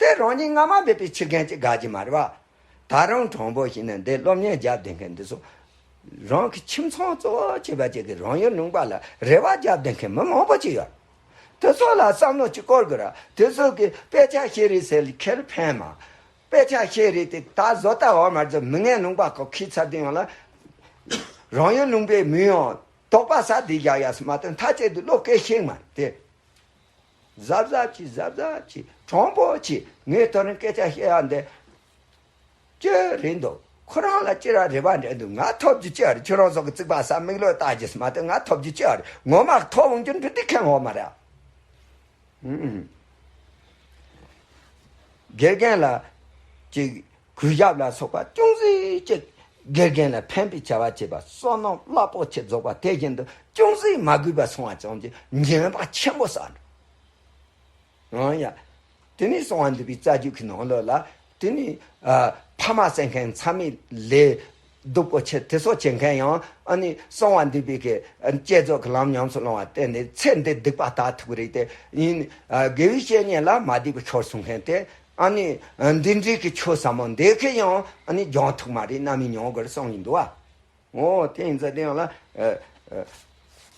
དེ་རང་ཉིད་སྔ་མ་མེད་པའི་ཕྱིར་རྒན་ཅིག་དགའ་གི་མ་རེད་བ། ད་རུང་དྲང་པོ་བཤད་ན་འདི་སློབ་གཉེར་རྒྱབ་བསྡད་མཁན་འདི་ཚོ། རང་གི་ཁྱིམ་ཚང་གཙོ་བོ་བྱས་པ་ཅིག་གི་རང་ཡུལ་ལུང་པ་ལ་རེ་བ་རྒྱབ་བསྡད་མཁན་མི་མང་པོ་ཅིག་ཡོད། དེ་ཚོ་ལ་བསམ་བློ་ཅིག་བསྐོར་དགོས་ར། དེ་ཚོ་གི་དཔེ་ཆ་ཤེས་རིག་ཟེར་ལ་ཁེར་ཕན་མ། དཔེ་ཆ་ཤེས་རིག་དེ་ད་བཟོ་ལྟ་འོག་མར་ཚོ་མི་ངན་ལུང་པ་ཁོ་ཁྱི་ཚར་དུས་ཡང་ལ། རང་ཡུལ་ལུང་པའི་མི་ཡང་དོགས་པ་ཟ་དེ་རྒྱག་ཡ་སུ་མ་བཏོན་ཐ་ཆད་དུ་བློ་སྐད་ཤེས་མ་དེ། གཟབ་གཟབ་ཅིག་གཟབ་གཟབ་ཅིག་དྲང་པོ་ཅིག་ངས་དོ་རིང་སྐད་ཆ་བཤད་ཡ་འདི་ཅི་རེད་འདུག་ཁོ་རང་ལ་ཅི་ར་རེ་བ་འདྲ་འདུག་ང་ཐོབ་རྒྱུ་ཅི་རེད། ཁྱོད་རང་ཚོ་གི་རྩིག་པ་ས་མིག་ལོས་ལྟ་རྒྱུ་སུ་མ་བཏོན་ང་ཐོབ་རྒྱུ་ཅི་རེད། ངོ་མ་ཐོབ་འོང་རྒྱུ་འདི་དེ་ཁེངས་འོང་མ་རེད། ཨུམ། དགེ་རྒན་ལ་ཅིག་གུས་ཞབས་ལ་སོགས་པ་ཅུང་ཟད་ཅིག་དགེ་རྒན་ལ་ཕན་པའི་བྱ་བ་བྱེད་པ་བསོད་ནམས་རླབས་པོ་ཆེ་རྫོགས་པ་དེ་བཞིན་དུ་ཅུང་ཟད་མ་གུས་པ་སོང་བ་ཙམ་གྱིས་འཇོན་པ་ཆེན་པོ་བསགས་འགྲོ། འོང་ཡ། དེ་ནས་གསང་བ་འདུས་པའི་རྩ་རྒྱུད་ཀྱི་ནང་ལོགས་ལ་དེ་ནས་ཨ་ཕ་མ་བསད་མཁན་མཚམས་མེད་ལས་སྡུག་པོ་ཆེ་དེ་ཚོ་བྱེད་མཁན་ཡང་ཨ་ནི་གསང་བ་འདུས་པའི་གི་བསྐྱེད་རྫོགས་ཀྱི་ལམ་ཉམས་སུ་བླང་བ་བསྟེན་ནས་ཚེ་འདི་སྡིག་པ་དག་ཐུག་རེད་དེ་ཡིན། ཨ་དགེ་བའི་བཤེས་གཉེན་ལ་མ་བསྡིགས་པའི་ཆོས་གསུང་མཁན་དེ་ཨ་ནི་འདི་འདྲའི་གི་ཆོས་ཟབ་མོ་འདི་གི་ཡང་ཨ་ནི་སྦྱང་ཐུབ་མ་རེད། རྣམ་སྨིན་མྱོང་དགོས་གསུངས་ཡིན་འདུག་ཨ། འོ་དེ་ཡིན་ཙང་དེ་ཡང་ལ། ཨ་ཨ་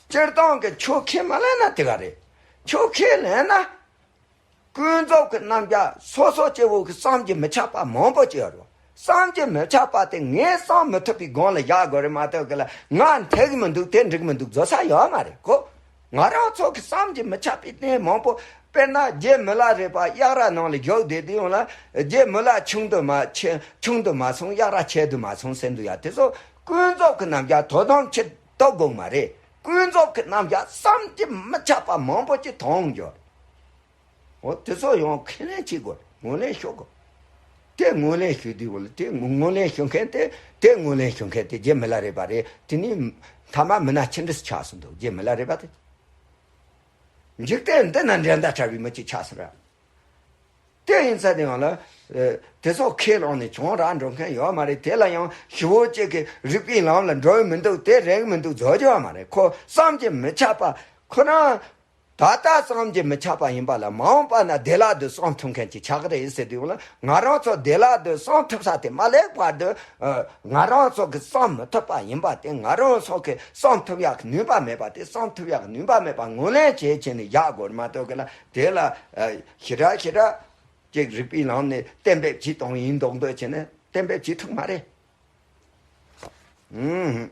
སྤྱིར་བཏང་གི་ཆོས་ཁས་མ་ལེན་ན་དེ་ག་རེད། ཆོས་ཁས་ལེན་ན། ཀུན་རྫོབ་ཀྱི་རྣམ་གཞག་སོ་སོ་སྐྱེ་བོ་གི་བསམ་གྱིས་མི་ཁྱབ་པ་མང་པོ་ཅིག་ཡོད་རེད། བསམ་གྱིས་མི་ཁྱབ་པ་དེ་ངས་བསམ་མི་ཐུབ་པའི་སྒང་ལ་བཞག་དགོས་རེད་མ་གཏོགས་གི་ལ་ང་འགྲིག་མི་འདུག་དེ་འགྲིག་མི་འདུག་བཟོ་ས་ཡོད་མ་རེད་གོ། ང་རང་ཚོ་གི་བསམ་གྱིས་མི་ཁྱབ་པའི་གནས་མང་པོ། དཔེར་ན་རྗེ་མི་ལ་རས་པ་གཡག་ར་ནང་ལ་བཞུགས་བསྡད་དུས་ཡོང་ལ་རྗེ་མི་ལ་ཆུང་དུ་མ་ཆེ་ཆུང་དུ་མ་སོང་གཡག་ར་ཆེ་དུ་མ་སོང་ཟེར་འདུག་ཡ། དེ་ཚོ་ཀུན་རྫོབ་ཀྱི་རྣམ་གཞག་དོ་དམ་ཆེད་རྟོགས་དགོས་མ་རེད། ཀུན་རྫོབ་ཀྱི་རྣམ་གཞག་བསམ་གྱིས་མི་ཁྱབ་པ་མང་པོ་ཅིག་མཐོང་འགྱོ། འོ་དེ་ཚོ་ཡང་ཁས་ལེན་བྱེད་དགོས། ངོས་ལེན་ཞུ་དགོས། དེ་ངོས་ལེན་ཞུ་དུས་བོ་ལ་དེ་ངོས་ལེན་ཞུ་མཁན་དེ་དེ་ངོས་ལེན་ཞུ་མཁན་དེ་རྗེ་མི་ལ་རས་པ་རེད། དེ་ནི་མཐའ་མ་མི་ན་ཆི་འདྲ་ཆགས་སུ་འདུག་རྗེ་མི་ལ་རས་པ་དེ། འཇིག་རྟེན་འདི་ན་འགྲན་ཟླ་བྲལ་བའི་མི་གཅིག་ཆགས་སོང་ར། དེ་ཡིན་ཚ་དེ་ཡང་ལ། ཨ་དེ་ཚོ་ཁས་བླངས་ནས་བྱུང་ར་འགྲོ་མཁན་ཡོད་མ་རེད། དེ་ལ་ཡང་ཞི་བོ་གཅིག་གི་རིག་པའི་ལམ་ལ་འགྲོ་ཡི་མི་འདུག་དེ་རེག་མི་འདུག་བཟོ་རྒྱུ་ཡོད་མ་རེད། ཁོ་བསམ་གྱིས་མི་ཁྱབ་པ་ཁོ་རང་། ད་ལྟ་བསམ་གྱིས་མི་ཁྱབ་པ་ཡིན་པ་ལ་མ་འོངས་པ་ན་བདེ་བླག་ཏུ་བསམ་ཐུབ་མཁན་གྱི་ཆགས་ཀྱི་རེད་ཟེར་དུས་ལ་ང་རང་ཚོ་བདེ་བླག་ཏུ་བསམ་ཐུབ་ས་དེ་མ་ལེགས་བར་དུ་ཨ་ང་རང་ཚོ་གི་བསམ་མི་ཐུབ་པ་ཡིན་པ་དེ་ང་རང་ཚོ་གི་བསམ་ཐུབ་ཡག་གི་ནུས་པ་མེད་པ་དེ་བསམ་ཐུབ་ཡག་གི་ནུས་པ་མེད་པ་ངོས་ལེན་བྱེད་བྱས་ནས་བཞག་དགོས་མ་གཏོགས་གི་ལ་དེ་ལ་ཨ་ཞེ་དྲག་ཞེ་དྲག་ཅིག་རིག་པའི་ལམ་ནས་གཏན་འབེབས་བྱེད་སྟངས་ཡིན་མདོག་མདོག་བྱས་ནས་གཏན་འབེབས་བྱེད་ཐུབ་མ་རེད། ཨུམ།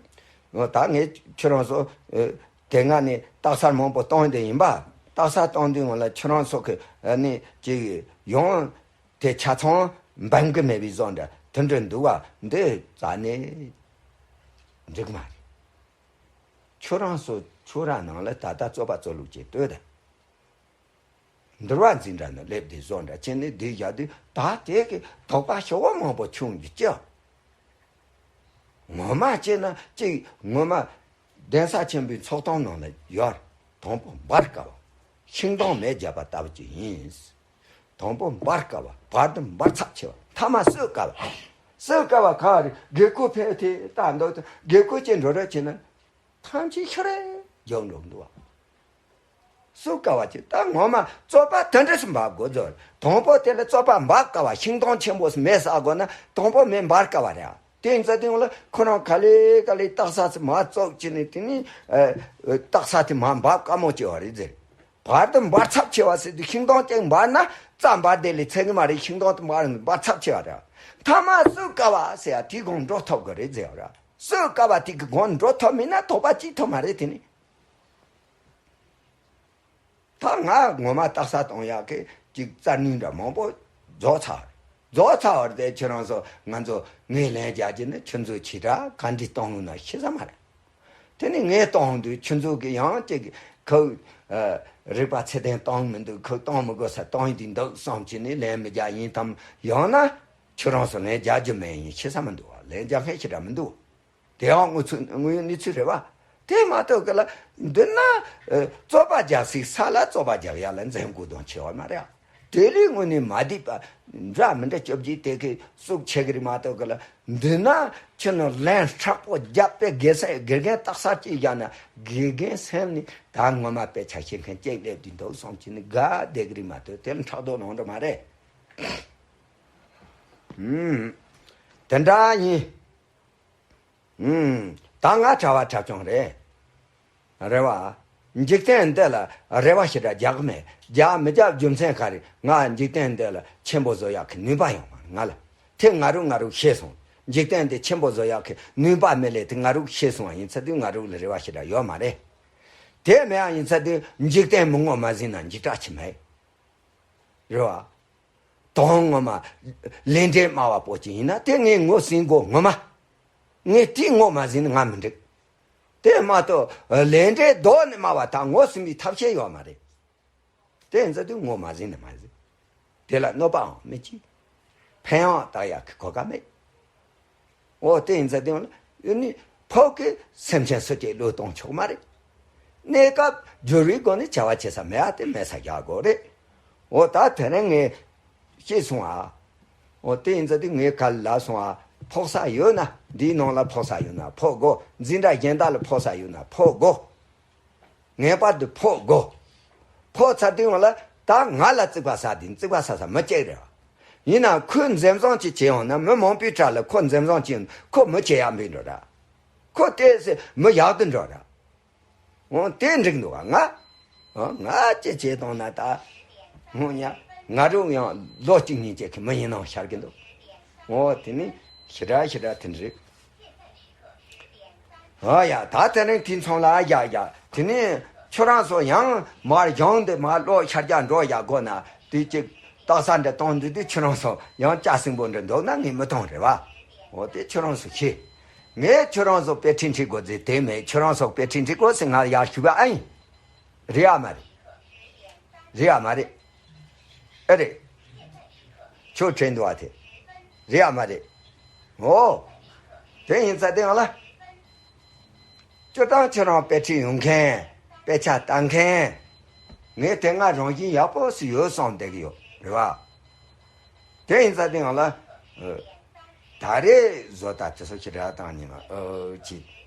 འོ་ད་ངས་ཁྱོད་རང་ཚོ་ཨ་དེ་སྔ་ནས་རྟགས་གསལ་མང་པོ་བཏང་བསྡད་ཡིན་པ། རྟགས་གསལ་བཏང་དུས་སྔོན་ལ་ཁྱོད་རང་ཚོ་གི་ཨ་ནི་ཅིག་ཡོང་དེ་ཆ་ཚང་འབེང་གི་མེད་པའི་བཟོ་འདྲ་དེ་འདྲ་འདུག་བ། འདི་རྩ་ནས་འགྲིག་མ་རེད། ཁྱོད་རང་ཚོ་ཁྱོད་རང་ནང་ལ་ད་ལྟ་རྩོད་པ་རྩོད་ལུགས་ཀྱི་ལྟོས་དང་། འདུལ་བ་འཛིན་གྲྭ་ནས་སླེབས་ཏེ་བཟོ་འདྲ་བྱས་ནས་བསྡད་བཞག་དུས་ད་དེ་གི་དོགས་པ་ཞེ་པོ་མང་པོ་བྱུང་གི་ཅི། ངོ་མ་བྱས་ན་གཅིག་ངོ་མ་གདན་ས་ཆེན་པོའི་ཚོགས་སྟངས་ནང་ལ་ཡོད། དང་པོ་འབར་དཀའ་བ། ཤིང་སྡོང་མེ་བརྒྱབ་པ་ལྟ་བུ་ཅིག་ཡིན། དང་པོ་འབར་དཀའ་བ། བར་དུ་འབར་ཚབས་ཆེ་བ། མཐའ་མ་གསོད་དཀའ་བ། གསོད་དཀའ་བ་ག་རེ་དགེ་བསྐོས་ཕེབས་ཏེ་ལྟ་འདོད་དུ་དགེ་བསྐོས་ཀྱི་འགྲོ་རོགས་བྱས་ན། ཐམས་ཅད་ཤི་རེ་རྒྱག་འགྲོ་འདུག་བ། གསོད་དཀའ་བ་ཅིག་ད་ངོ་མ་རྩོད་པ་དེ་འདྲ་ཞིག་འབབ་དགོས་ཚོད། དང་པོ་དེ་ལ་རྩོད་པ་འབབ་དཀའ་བ། ཤིང་སྡོང་ཆེན་པོ་མེ་བསགས་དགོས་ན་དང་པོ་མེ་འབར་དཀའ་བ་རེད། དེ་ཡིན་ཙང་དེ་ཡོང་ལ་ཁོ་རང་ག་ལེ་ག་ལེ་རྟགས་གསལ་ཚེ་མ་བཙོག་ཅི་ནས་དེ་ནི་རྟགས་གསལ་དེ་མ་འབབ་དཀའ་མོ་ཅི་བ་རེད་ཟེར། བར་དུ་འབར་ཚབས་ཆེ་བ་ཟེར་དུས་ཤིང་སྡོང་ཅིག་འབར་ན་རྩྭ་འབར་དེ་ལས་ཚད་གི་མ་རེད། ཤིང་སྡོང་དེ་འབར་འབར་ཚབས་ཆེ་བ་རེད། མཐའ་མ་གསོད་དཀའ་བ་ཟེར་ཡ་དེའི་སྒང་འགྲོ་ཐུབ་གི་རེད་ཟེར་བ་རེད། གསོད་དཀའ་བ་དེ་གི་སྒང་འགྲོ་ཐུབ་མིན་ན་དོགས་པ་ཅིག་ཐུབ་མ་རེད་དེ་ནི། ད་ང་ངོ་མ་རྟགས་གསལ་གཏོང་ཡག་གི་ཅིག་རྩལ་ནུས་འདྲ་མང་པོ་རྫོགས་ཚར་རེད། རྫོགས་ཚར་བ་རེད་དེ་ཁྱེད་རང་ཚོ་ང་ཚོ་ངས་ལན་རྒྱག་རྒྱུ་ནི་ཁྱེད་ཚོས་ཇི་འདྲ་ག་འདྲ་གཏོང་ཡོང་ན་ཤེས་ས་མ་རེད། དེ་ནི་ངས་གཏོང་དུས་ཁྱེད་ཚོ་གི་ཡང་ཅིག་ཁོ་རིག་པ་ཚད་ལྡན་གཏོང་མི་འདུག་ཁོ་གཏོང་མི་དགོས་ས་གཏོང་ཡི་འདུག་བསམ་གྱི་ནི་ལན་མི་རྒྱག་ཡིན་དམ། ཡང་ན་ཁྱེད་རང་ཚོ་ལན་རྒྱག་རྒྱུ་མེད་ཡིན་ཤེས་ས་མི་འདུག་བ། ལན་རྒྱག་མཁན་ཞེ་དྲག་མི་འདུག་དེའང་དངོས་ཚུལ་དངོས་ཡོད་གནས་ཚུལ་རེད་བ། དེ་མ་གཏོགས་གི་ལ་འདི་ན་ཨ་རྩོད་པ་རྒྱག་སའི་ས་ལ་རྩོད་པ་རྒྱག་ཡ་ལ་འཛེམ་དགོས་དོན་ཆེ་བ་མ་རེད། དེ་ལས་དངོས་གནས་མ་བསྡད་པ་འདྲ་མི་འདྲ་སྐྱོབ་རྒྱུ་དེ་གི་སུག་ཆེ་གི་རེད་མ་གཏོགས་གི་ལ་འདི་ན་ཁྱོད་ནི་ལན་དྲག་པོ་རྒྱབ་པའི་དགེ་ས་དགེ་རྒན་རྟགས་གསལ་གཅིག་བཞག་ན་དགེ་རྒན་སེམས་ནི་ད་ངོ་མ་དཔེ་ཆ་ཤེས་མཁན་གཅིག་སླེབས་དུས་འདུག་བསམ་གྱི་ནི་དགའ་བསྡད་གི་རེད་མ་གཏོགས་དེ་ལ་ཕྲག་དོག་ལངས་འགྲོ་མ་རེད། ཨུམ། དེ་འདྲ་ཡིན། ཨུམ། ད་ང་གྲྭ་བ་གྲྭ་ཆུང་རེད། རེད་བ། འཇིག་རྟེན་འདི་ལ་རེ་བ་ཞེ་དྲག་རྒྱག་མེད། རྒྱག་མི་རྒྱག་རྒྱུ་མཚན་ག་རེ། ང་འཇིག་རྟེན་འདི་ལ་ཆེན་པོ་བཟོ་ཡག་གི་ནུས་པ་ཡོད་མ་རེད་ང་ལ། དེ་ང་རུ་ང་རུ་ཤེས་སོང་། འཇིག་རྟེན་འདི་ཆེན་པོ་བཟོ་ཡག་གི་ནུས་པ་མེད་ལས་དེ་ང་རུ་ཤེས་སོང་བ་ཡིན་ཚེ་དུས་ང་རུ་ལ་རེ་བ་ཞེ་དྲག་ཡོད་མ་རེད། དེ་མེད་ཡ་ཡིན་ཚེ་དུས་འཇིག་རྟེན་མི་ངོ་མ་ཟིན་ན་འཇིགས་སྐྲག་ཆེ་མེད། རེད་བ། དོན་ངོ་མ། ལས་འབྲས་སྨྲ་བ་པོ་ཅིག་ཡིན་ན་དེ་ངས་ངོ་ཟིན་དགོས་ངོ་མ། ངས་དེའི་ངོ་མ་ཟིན་ན་ང་མི་འགྲིག་དེ་མ་གཏོགས་ལས་འབྲས་ལྡོག་ནས་སྨྲ་བ་དག་ངོ་ཟིན་པའི་ཐབས་ཤེས་ཡོད་མ་རེད། དེ་ཡིན་ཚེ་དུས་ངོ་མ་ཟིན་ན་མ་ཟིན། དེ་ལ་གནོད་པའང་མི་བྱེད། ཕན་ཡང་བཏགས་ཡག་གི་གོ་སྐབས་མེད། འོ་དེ་ཡིན་ཚེ་དེ་ཡང་ལ་ཡུལ་ནི་ཕོག་གི་སེམས་ཅན་སུ་གཅིག་བློས་གཏོང་ཆོག་མ་རེད། གནས་སྐབས་སྦྱོར་བའི་སྒོ་ནས་བྱ་བ་བྱེད་ས་མེད་ཨ་དེ་མེད་ས་རྒྱག་དགོས་རེད། འོ་ད་དེ་རིང་ངས་ཤེས་སོང་ཨ། འོ་དེ་ཡིན་ཚེ་དེ་ངས་ག་ལ་ལབ་སོང་ཨ། ཕོག་ས་ཡོད་ན་འདིའི་ནང་ལ་ཕོག་ས་ཡོད་ན་ཕོག་དགོས། འཛིན་གྲྭ་གཞན་དག་ལ་ཕོག་ས་ཡོད་ན་ཕོག་དགོས། ངེས་པར་དུ་ཕོག་དགོས། ཕོག་ཚར་དུས་ཡོང་ལ་ད་ང་ལ་རྩིག་པ་ཟ་དུས་རྩིག་པ་ཟ་ས་མི་གཅིག་རེད་བ། ཡིན་ན་ཁོས་འཛེམ་བཟུང་ཅིག་བྱས་ཡོང་ན་མི་མང་པོའི་གྲས་ལ་ཁོ་འཛེམ་བཟུང་ཅིག་ཁོ་མི་བྱེད་ཡག་འབུད་འགྲོ་ར། ཁོ་དེ་སེ་མི་ཡག་ཏུ་འགྲོ་ར། འོ་དེ་འགྲིག་འདུག་ག་ང་། འོ་ང་ཅི་བྱེད་བཏང་ན་ད། འོ་ཉ། ང་རང་ཡང་ལོ་གཅིག་གཉིས་ཅིག་གི་མི་ཡིན་ནམ་ཤར་གི་འདུག་འོ་དེ་ནི་ཞེ་དྲག་ཞེ་དྲག་དེ་འགྲིག་ཨ་ཡ་ད་དེ་རིང་དེ་མཚུངས་ལ་ཡ་ཡ་དེ་ནས་ཁྱོད་རང་ཚོ་ཡང་མར་གཞུང་འདི་མར་ཀློག་ཤར་རྒྱག་འགྲོ་ཡ་དགོས་ན་དེ་གཅིག་རྟགས་གསལ་འདྲ་གཏོང་འདུག་དུས་ཁྱོད་རང་ཚོ་ཡང་ལྕགས་སྲིན་པོ་འདྲ་འདུག་ན་ངས་མི་གཏོང་རེད་བ། འོ་དེ་ཁྱོད་རང་ཚོ་ཤེས། ངས་ཁྱོད་རང་ཚོ་དཔེ་ཁྲིད་ཁྲིད་དགོས་ཟེར་དེ་མེད། ཁྱོད་རང་ཚོ་དཔེ་ཁྲིད་ཁྲིད་དགོས་ཟེར་ང་ཡར་ཞུས་པ་ཨ་ཡིན། རེད་ཨ་མ་རེད། རེད་ཨ་མ་རེད། ཨེ་རེད། ཁྱོད་དྲན་འདུག་ཨ་དེ། རེད་ཨ་མ་རེད། འོ། དེ་ཡིན་ཙང་དེ་ཡང་ལ། སྤྱིར་བཏང་ཁྱེད་རང་དཔེ་ཁྲིད་ཡོང་མཁན། དཔེ་ཆ་ལྟ་མཁན། ངས་དེ་སྔ་རང་བཞིན་ཡག་པོ་ཞིག་ཡོད་བསམ་བསྡད་ཀྱི་ཡོད་རེད་བ། དེ་ཡིན་ཙང་དེ་ཡང་ལ། ཨ། ད་རེས་བཟོ་ལྟ་དེ་ཚོ་ཁྱེད་རང་བཏང་ཉིན་ང་ཨོ་ཅི།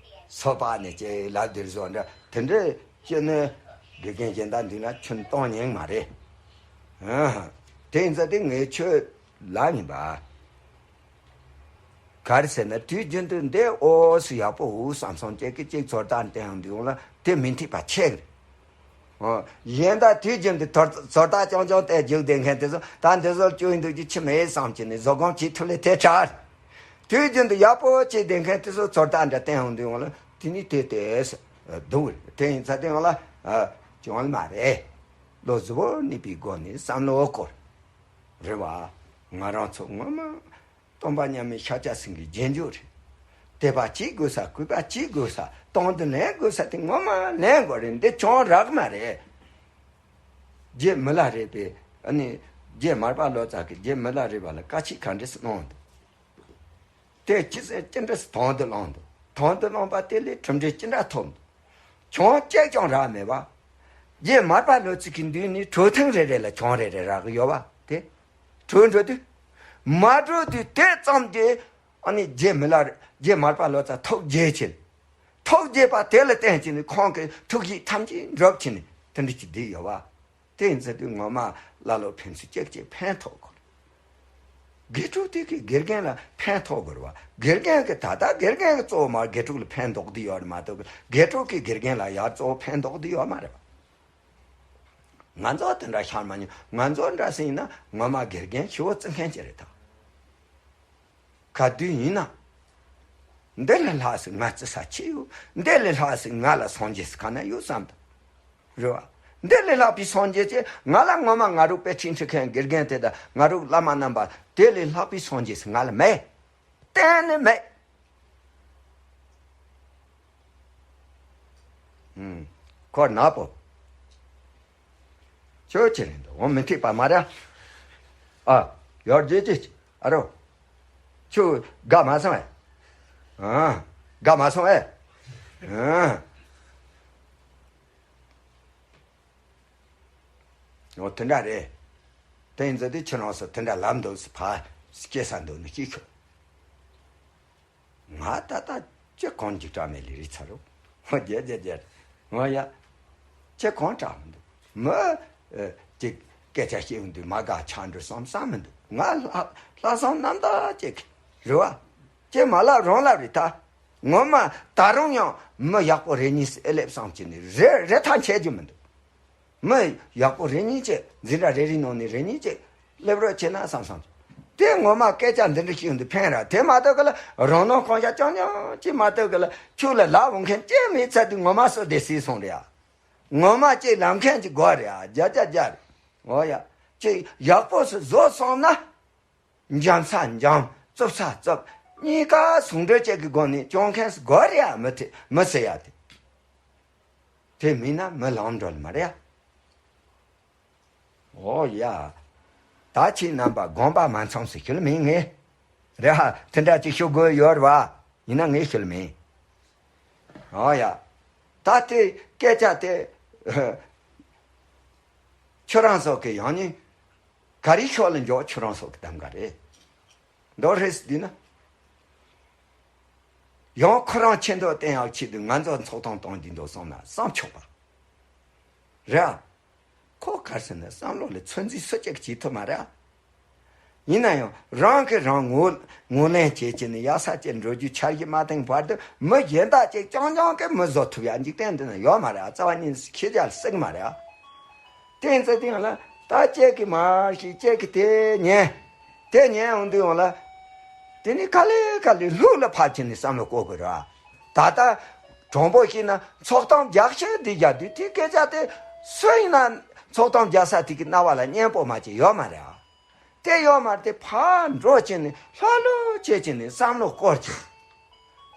སོ་པ་ནས་ཅེ་ལབ་དེར་བཟོ་འདྲ་དེ་འདྲའི་ཁྱེད་ནི་དགེ་རྒན་གཞན་དག་འདུག་ན་ཁྱོད་གཏོང་ཉན་མ་རེད། ཨ། དེ་ཡིན་ཙང་དེ་ངས་ཁྱོད་ལབ་ཡིན་པ། ག་རེ་ཟེར་ན་དུས་རྒྱུན་དུ་འདི་ཨོ་སུ་ཡག་པོ་འུ་བསམ་སོང་ཅེ་གི་ཅིག་ཚོར་ལྟ་བསྟན་ཡང་འདུག་ལ་དེ་མི་འཐད་པ་ཆེ་གི་རེད། ཨོ། གཞན་དག་དུས་རྒྱུན་དུ་དོར་བཟོ་ལྟ་རྐྱང་རྐྱང་བལྟས་རྒྱུག་བསྡད་མཁན་དེ་ཚོ་ད་འདི་བཟོ་བཅོས་ཡིན་འདུག་རྒྱུ་ཆི་མེད་བསམ་གྱི་ནས་བཟོ་སྒོམ་གྱིས་ཐུབ་ལས་དེ་དྲག་དུས་རྒྱུན་དུ་ཡག་པོ་བྱས་བསྡད་མཁན་དེ་ཚོ་ཚོར་ལྟ་འདྲ་བསྟན་ཡོང་དུས་ཡོང་ལ་དེ་ནི་དེ་དེ་སྡུག་རེད། དེ་ཡིན་ཚ་དེ་ཡོང་ལ་ཅུང་ལ་མ་རེད། བློ་གཟུ་བོར་གནས་པའི་སྒོ་ནས་བསམ་བློ་སྐོར་རེད་བ། ང་རང་ཚོ་ངོ་མ། སྟོན་པ་མཉམ་མེད་ཤཱཀྱ་སེང་གེའི་རྗེས་འཇུག་རེད། དད་པ་ཅིག་དགོས་ས་གུས་པ་ཅིག་དགོས་ས་དོན་དུ་ལེན་དགོས་ས་དེ་ངོ་མ་ལེན་དགོས་རེད། འདི་ཅུང་རག་མ་རེད། རྗེ་མི་ལ་རས་པས་ཨ་ནི་རྗེ་མར་པ་ལོ་ཙཱ་གིས་རྗེ་མི་ལ་རས་པ་ལ་བཀའ་ཆོས་ག་འདྲས་སུ་གནང་འདུག་དེ་ཅི་ཟེར་ཅི་འདྲས་སུ་དོན་དུ་བླངས་འདུག་དོན་དུ་བླངས་པ་དེ་ལས་གྲུབ་འབྲས་ཅི་འདྲ་ཐོབ་འདུག་ཆུང་ཅེས་ཀྱང་རག་མེད་པ། རྗེ་མར་པ་ལོ་ཙཱ་གི་མདུན་ནས་གྲོས་ཐུན་རེ་རེ་ལ་ཆུང་རེ་རེ་རག་གི་ཡོད་པ་དེ། གྲོས་འགྲོ་དུས། མ་གྲོས་དུས་དེ་ཙམ་གྱིས་ཨ་ནི་རྗེ་མི་ལ་རྗེ་མར་པ་ལོ་ཙཱ་ཐུགས་དགྱེས་ཕྱིན། ཐུགས་དགྱེས་པ་དེ་ལ་བརྟེན་བྱས་ནས་ཁོང་གི་ཐུགས་བཞེད་ཐམས་ཅད་འགྲུབ་ཕྱིན་ནས་དེ་འདྲ་ཅིག་བསྡད་ཡོད་པ། དེ་ཡིན་ཚེ་དུས་ངོ་མ་ཀླ་ཀློ་ཕན་ཚུན་གཅིག་གཅིག་ཕན་ཐོགས་དགོས། དགེ་ཕྲུག་དེ་གིས་དགེ་རྒན་ལ་ཕན་ཐོགས་དགོས་རེད་བ། དགེ་རྒན་གྱིས་ད་ལྟ་དགེ་རྒན་གྱིས་གཙོ་བོ་མར་དགེ་ཕྲུག་ལ་ཕན་འདོགས་བསྡད་ཡོད་རེད་མ་གཏོགས་དགེ་ཕྲུག་གིས་དགེ་རྒན་ལ་ཡར་གཙོ་བོ་ཕན་འདོགས་བསྡད་ཡོད་མ་རེད་བ། ང་ཚོ་དེ་འདྲ་ཤར་མ་མྱོང་། ང་ཚོ་འདྲ་ཟིན་ན་ངོ་མ་དགེ་རྒན་ཞེ་པོ་བརྩི་མཁན་ཅིག་རེད་ད། ག་དུས་ཡིན་ན། འདི་ལས་ལྷག་ཟིག་ང་བརྩི་ས་ཆི་ཡོད། འདི་ལས་ལྷག་ཟིག་ང་ལ་སངས་རྒྱས་ཟིག་ག་ན་ཡོད་བསམ་དང་། རེད་བ། འདི་ལས་ལྷག་པའི་སངས་རྒྱས་ཅེས་ང་ལ་ངོ་མ་ང་རུ་དཔེ་ཁྲིད་ཁྲིད་མཁན་དགེ་རྒན་དེ་དང་ང་རུ་བླ་མ་རྣམ་པ་དེ་ལས་ལྷག་པའི་སངས་རྒྱས་ཟིག་ང་ལ་མེད། གཏན་ནས་མེད། ཨུམ། ཁོ་ན་པོ། ཁྱོད་ཁྱེད་རེད་འདུག་འོ་མི་ཐིག་པ་མ་ར། ཨ། ཡར་རྗེས་ཀྱི། ཨ་རོ། ཁྱོད་དགའ་མ་སོང་ཨེ། ཨ། དགའ་མ་སོང་ཨེ། ཨ། འོ་དེ་འདྲ་རེད། དེ་ཡིན་ཙང་དེ་ཁྱེད་རང་ཚོ་དེ་འདྲ་ལབ་འདུག་ཟེར་ཕ་སྐྱེ་ས་འདུག་ནི་སྐྱེ་ཆོག་ང་ད་ལྟ་ཅི་གང་འཇིགས་སྐྲག་མེད་ལས་རིག་ཚར་རོ། ཧོ་རྒྱལ་རྒྱལ་རྒྱལ། ང་ཡ། ཅི་གང་སྐྲག་མི་འདུག་མི། ཨ། ཅིག་སྐད་ཆ་བཤད་ཡོང་དུས་མ་དགའ་ཆགས་འགྲོ་བསམ་བསམ་མི་འདུག་ང་ལྷག་ལྷག་བསམ་རྣམ་དག་ཅིག་རེད་བ། ཅི་མ་ལབ་རང་ལབ་རེད་ད། ངོ་མ་ད་རུང་ཡང་མི་ཡག་པོ་རེ་གཉིས་སུ་ཨེ་སླེབས་བསམ་གྱི་ནི་རེ་རེ་ཐག་ཆད་རྒྱུ་མི་འདུག་མི་ཡག་པོ་རེ་གཉིས་ཀྱི་འཛིན་གྲྭ་རེ་རེའི་ནང་ནས་རེ་གཉིས་ཀྱི་སླེབས་རོགས་བྱེད་ན་བསམ་བསམ་གྱི། དེ་ངོ་མ་སྐད་ཆ་འདི་འདྲ་ཞིག་འདི་ཕན་ར་དེ་མ་གཏོགས་གི་ལ་རང་ནང་གང་ཤ་ཅང་ཅང་ཅིག་མ་གཏོགས་གི་ལ་ཁྱོད་ལ་ལབ་འོང་མཁན་ཅི་མེད་ཚད་དུ་ངོ་མ་སོ་དེ་སྲིད་སོང་རེད་ཨ། ངོ་མ་ཅིག་ལབ་མཁན་ཅིག་དགོས་རེད་ཨ། རྒྱ་རྒྱ་རྒྱ་རེད། འོ་ཡ། ཅིག་ཡག་པོ་སུ་བཟོ་སོང་ན། འཇམ་ས་འཇམ། རྩུབ་ས་རྩུབ། གཉིས་ཀ་ཟུང་འབྲེལ་བཅས་ཀྱི་སྒོ་ནས་སྐྱོང་མཁན་སུ་དགོས་རེད་ཡ་མི་དེ་མི་ཟེར་ཡ་དེ། དེ་མིན་ན་མི་ལམ་འགྲོ་ལ་མ་རེད་ཡ། འོ་ཡ། ད་ཁྱེད་རྣམ་པ་དགོངས་པ་མ་ཚོམས་སུ་ཤུལ་མིན་ངེས། རེད་ཧ་དེ་འདྲ་ཅིག་ཤོད་དགོས་ཡོད་རེད་བ། ཡིན་ན་ངས་ཤུལ་མིན། འོ་ཡ། ད་དེ་སྐད་ཆ་དེ། ཁྱོད་རང་ཚོ་གི་ཡང་ནི། ག་རེ་ཤོག་ལ་འཇོག་ཁྱོད་རང་ཚོ་གི་གདམ་ག་རེད། མདོ་རེས་འདི་ན། ཡང་ཁོ་རང་ཆེ་མདོག་བསྟན་ཡག་ཆེད་དུ་ང་ཚོ་ཚོགས་ཐོང་གཏོང་གི་འདུག་སོང་ན་བསམ་ཆོག་པ། རེད་ཨ། ཁོ་གར་སོང་ན་བསམ་བློ་ལ་ཚོད་འཛིན་སུ་གཅིག་བྱེད་ཐུབ་མ་རེད་ཨ། ཡིན་ན་ཡང་རང་གིས་རང་ངོ་ངོས་ལེན་བྱེད་ཀྱི་ནི་ཡག་ས་ཅན་འགྲོ་རྒྱུ་འཆར་གཞི་མ་བཏིང་བར་དུ་མི་གཞན་དག་ཅིག་རྐྱང་རྐྱང་གིས་མི་བཟོ་ཐུབ་ཡ་འཇིག་རྟེན་འདི་ན་ཡོད་མ་རེད་ཨ། རྩ་བ་ཉིད་ནས་ཁྱེད་ཅག་ལ་སྲིད་མ་རེད་ཨ། དེ་ཚོ་དེ་ཡང་ལ་ད་ཅིག་གིས་མར་ཞིག་ཅིག་གིས་དེ་ཉན། དེ་ཉན་འོང་དུས་ཡང་ལ། དེ་ནི་ག་ལེ་ག་ལེ་ལྷུག་ལ་ཕབ་ཕྱིན་ནས་བསམ་བློ་བཀོད་དགོས་ར། ད་ལྟ་དྲང་པོ་བཤད་ན་ཚོགས་གཏམ་རྒྱག་ཤེས་འདི་རྒྱག་དུས་དེ་སྐད་ཆ་དེ་སུ་ཡིན་ན་ཚོགས་གཏམ་རྒྱག་ས་དེ་གི་རྣ་བ་ལ་སྙན་པོ་མ་ཅིག་ཡོད་མ་རེད་ཨ། དེ་ཡོད་མ་རེད་དེ་ཕར་འགྲོ་ཕྱིན་ནས་ལྷོད་ལྷོད་བྱེད་ཕྱིན་ནས་བསམ་བློ་བསྐོར་ཕྱིན།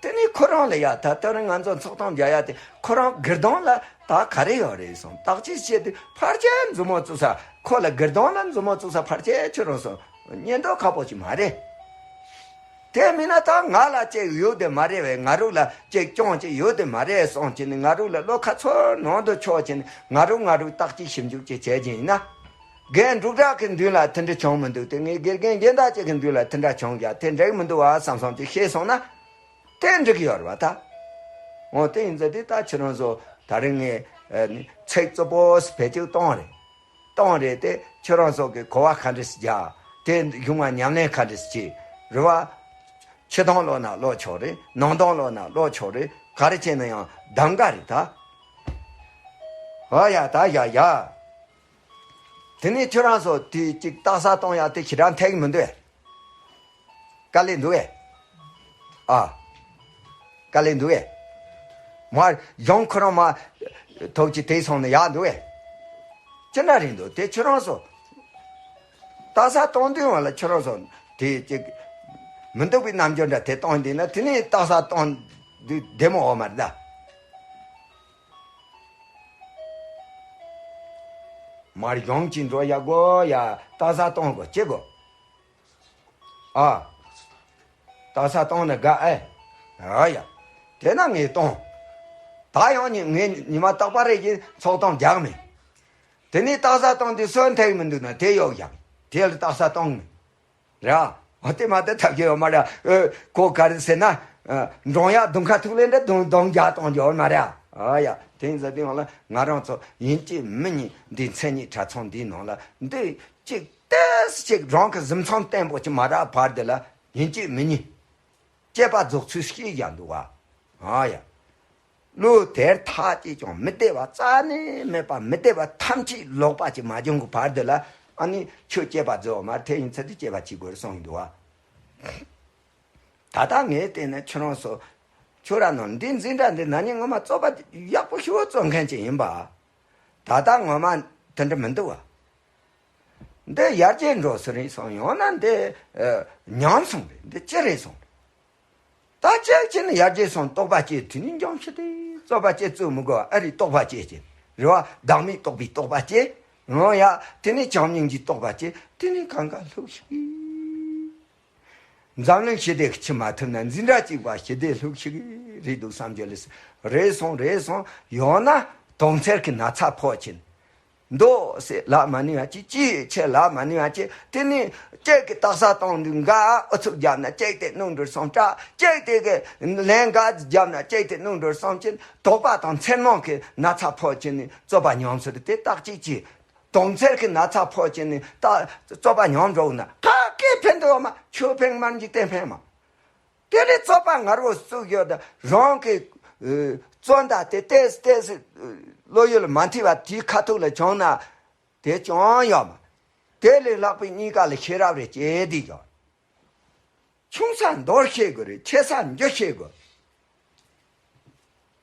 དེ་ནས་ཁོ་རང་ལ་ཡ་ད་ལྟ་རིང་ང་ཚོ་ཚོགས་གཏམ་རྒྱག་ཡ་དེ་ཁོ་རང་སྒེར་དོན་ལ་ད་ག་རེ་ཡོད་རེད་སོང་བརྟག་དཔྱད་བྱེད་དུས་ཕལ་ཆེར་མཛུབ་མོ་བཙུགས་ས་ཁོ་ལ་སྒེར་དོན་ལ་མཛུབ་མོ་བཙུགས་ས་ཕལ་ཆེར་ཁྱོད་རང་སོང་སྙན་སྒྲོན་ཁག་པོ་ཅིག་མ་རེད། དེ་མིན་ན་ད་ང་ལ་ཅིག་ཡོད་དེ་མ་རེད་བས་ང་རུ་ལ་ཅིག་སྐྱོང་ཅིག་ཡོད་དེ་མ་རེད་སོང་ཅི་ནི་ང་རུ་ལ་བློ་ཁ་ཚོར་ནང་དུ་ཆོག་ཅི་ནི་ང་རུ་ང་རུ་བརྟག་དཔྱད་ཞིབ་འཇུག་ཅིག་བྱས་ཀྱི་ཡིན་ན། རྒན་འབྲུག་གྲགས་ཀྱི་མདུན་ལ་དེ་འདྲ་བྱུང་མི་འདུག་དེ་ངས་དགེ་རྒན་གཞན་དག་ཅིག་གི་མདུན་ལ་དེ་འདྲ་བྱུང་ཡ་དེ་འགྲིག་མི་འདུག་བ་བསམ་བསམ་ཅིག་ཤེས་སོང་ན། དེ་འགྲིག་གི་ཡོད་རེད་བ་ད། འོ་དེ་ཡིན་ཙང་དེ་ད་ཁྱེད་རང་ཚོ་ད་རིང་ངས་ཚིག་རྩུབ་པོ་བེད་སྤྱོད་གཏོང་རེད། གཏོང་རེད་དེ་ཁྱེད་རང་ཚོ་གི་གོ་བ་ག་འདྲས་སུ་རྒྱག་དེ་གཞུང་ང་ཉམས་ལེན་ག་འདྲས་སུ་བྱེད་རེད་བ། ཕྱི་དོན་ལོ་ན་ལོ་ཆོག་རེད། ནང་དོན་ལོ་ན་ལོ་ཆོག་རེད། ག་རེ་བྱས་ན་ཡང་གདམ་ག་རེད་ད། ཨ་ཡ་ད་ཡ་ཡ། དེ་ནས་ཁྱོད་རང་ཚོ་དུས་གཅིག་རྟགས་གསལ་གཏོང་ཡག་དེ་ཞེ་དྲག་འཐད་གི་མི་འདུག་ཨེ། དཀའ་ལས་འདུག་ཨེ། ཨ། དཀའ་ལས་འདུག་ཨེ། མར་གཞུང་ཁོ་རང་མ་ཐོག་གཅིག་དེ་སོང་ནས་ཡག་འདུག་ཨེ། ཅི་འདྲ་རེད་འདུག་དེ་ཁྱོད་རང་ཚོ། རྟགས་གསལ་གཏོང་དུས་བ་ལ་ཁྱོད་རང་ཚོ་དེ་གཅིག་མི་འདུག་པའི་རྣམ་འགྱུར་འདྲ་དེ་གཏོང་འདི་ན་དེ་ནས་རྟགས་གསལ་གཏོང་དུས་བདེ་མོ་འོ་མ་རེད་ད། མར་གཞུང་གཅིག་འགྲོ་ཡ་དགོས་ཡ་རྟགས་གསལ་གཏོང་དགོས་ཅི་དགོས། ཨ། རྟགས་གསལ་གཏོང་ནས་དགའ་ཨེ། ཨ་ཡ། དེ་ན་ངས་གཏོང་། ད་ཡང་ཉི་ངས་ཉི་མ་རྟག་པ་རེ་བཞིན་ཚོགས་གཏོང་རྒྱག་མེད། དེ་ནས་རྟགས་གསལ་གཏོང་དུས་སོན་ཐེག་མི་འདུག་ན་དེ་ཡོག་བཞག་དེ་ལ་རྟགས་གསལ་གཏོང་མེད། ར། འོ་དེ་མ་དེ་ཐབས་ཀྱི་ཡོད་མ་ར། ཨོ་ཁོ་ག་རེ་ཟེར་ན། ཨ། འབྲོང་ཡག་དུང་ཁ་ཐུག་ལེན་འདྲ་དུང་དུང་རྒྱག་གཏོང་རྒྱུ་ཡོད་མ་ར། ཨ་ཡ་དེ་ཡིན་ཟེར་དུས་ཡང་ལ་ང་རང་ཚོ་ཡིན་གཅིག་མིན་གཉིས་འདི་མཚན་ཉིད་གྲྭ་ཚང་འདིའི་ནང་ལ་འདི་གཅིག་ཏོག་ཙམ་ཅིག་རང་གི་གཟིམ་ཚང་བརྟན་པོ་ཅིག་མ་རག་བར་དེ་ལ་ཡིན་གཅིག་མིན་གཉིས་དཔྱད་པ་རྫོགས་ཚུལ་ཤེས་ཀྱང་འདུག་བ། ཨ་ཡ། བློ་དེར་ཐག་ཅིག་ཀྱང་མི་བདེ་བ་རྩ་ནས་མེད་པ་མི་བདེ་བ་ཐམས་ཅད་ལོག་པ་ཅིག་མ་བྱུང་གི་བར་དེ་ལ་ཨ་ནི་ཁྱོད་དཔྱད་པ་རྫོགས་མ་དེ་ཡིན་ཚེ་དེ་དཔྱད་པ་བྱེད་དགོས་གསུངས་འདུག་བ། ད་ལྟ་ངས་བལྟས་ན་ཁྱོད་རང་ཚོ་ཁྱོད་རང་ནང་འདི་འཛིན་གྲྭ་འདི་ན་ནིང་ངོ་མ་རྩོད་པ་ཡག་པོ་ཞེ་པོ་རྩོད་མཁན་ཅིག་ཡིན་པ། ད་ལྟ་ངོ་མ་དེ་འདྲ་མི་འདུག་བ། འདི་ཡར་རྒྱས་འགྲོ་ས་རེད་སོང་ཡང་ན་འདི་ཨ་ཉམས་སོང་རེད། འདི་ཅི་རེད་སོང་རེད། ད་ཅིག་ཅིག་ནི་ཡར་རྒྱས་སོང་རྟོགས་པ་སྐྱེས་དེ་ནི་འཇོམས་ཤི་དེ་རྩོད་པ་སྐྱེ་བཙུགས་མི་དགོས་ཨ་རེད། རྟོགས་པ་སྐྱེས་ཀྱི་རེད་བ། བདག་མེད་རྟོགས་པའི་རྟོགས་པ་སྐྱེས་ངོ་ཡ། དེ་ནི་བྱམས་སྙིང་རྗེའི་རྟོགས་པ་སྐྱེས་དེ་ནི་གང་ག་ལྷུག་ཤིག་འཛམ་གླིང་ཞི་བདེ་ཁྱི་མ་ཐུབ་ན་འཛིན་གྲྭ་གཅིག་པ་ཞི་བདེ་ལྷུག་ཤིག་རེད་འདུག་བསམ་རྒྱུ་ལས། རེད་སོང་རེད་སོང་ཡང་ན་དོང་ཚེར་གྱི་ན་ཚ་ཕོག་ཕྱིན། མདོ་ཟེར་ལབ་མ་ནུས་པ་ཅིག་ཅིའི་ཕྱིར་ལབ་མ་ནུས་པ་ཅིག་དེ་ནི་གཅིག་གིས་རྟགས་གསལ་གཏོང་དུས་འགའ་ཨུ་ཚུགས་བརྒྱབ་ན་གཅིག་དེ་སྣུག་འགྲོར་སོང་སྐྲག་གཅིག་དེ་གིས་ལན་འགའ་བརྒྱབ་ན་གཅིག་དེ་སྣུག་འགྲོར་སོང་ཕྱིན་དོགས་པ་དང་འཚེར་སྣང་གི་ན་ཚ་ཕོག་ཕྱིན་ནས་རྩོད་པ་ཉམས་སོང་དེ་རྟགས་གཅིག་གིས་དོང་ཚེར་གྱི་ན་ཚ་ཕོག་ཕྱིན་ནས་རྟགས་རྩོད་པ་ཉམས་འགྲོ་ན་ག་གེ་ཕན་འདོད་མ། ཆོས་ཕན་མ་འཇིག་རྟེན་ཕན་མ། དེ་ལས་རྩོད་པ་ངར་བོ་བཙུགས་ཡོད་ད། རང་གི་ཨ་རྩོད་ཟླ་དེ་ཏོག་ཙམ་ཏོག་ཙམ་བློ་ཡུལ་མ་མཐུན་པ་དེའི་ཁ་ཐུག་ལ་བྱུང་ན་དེ་ཅང་ཡོད་མ། དེ་ལས་ལྷག་པའི་གཉིས་ཀ་ལ་ཤེས་རབ་རེ་སྐྱེས་དེ་ཡོད། ཆུང་ས་འདོར་ཤེས་དགོས་རེད། ཆེ་ས་འཇོག་ཤེས་དགོས།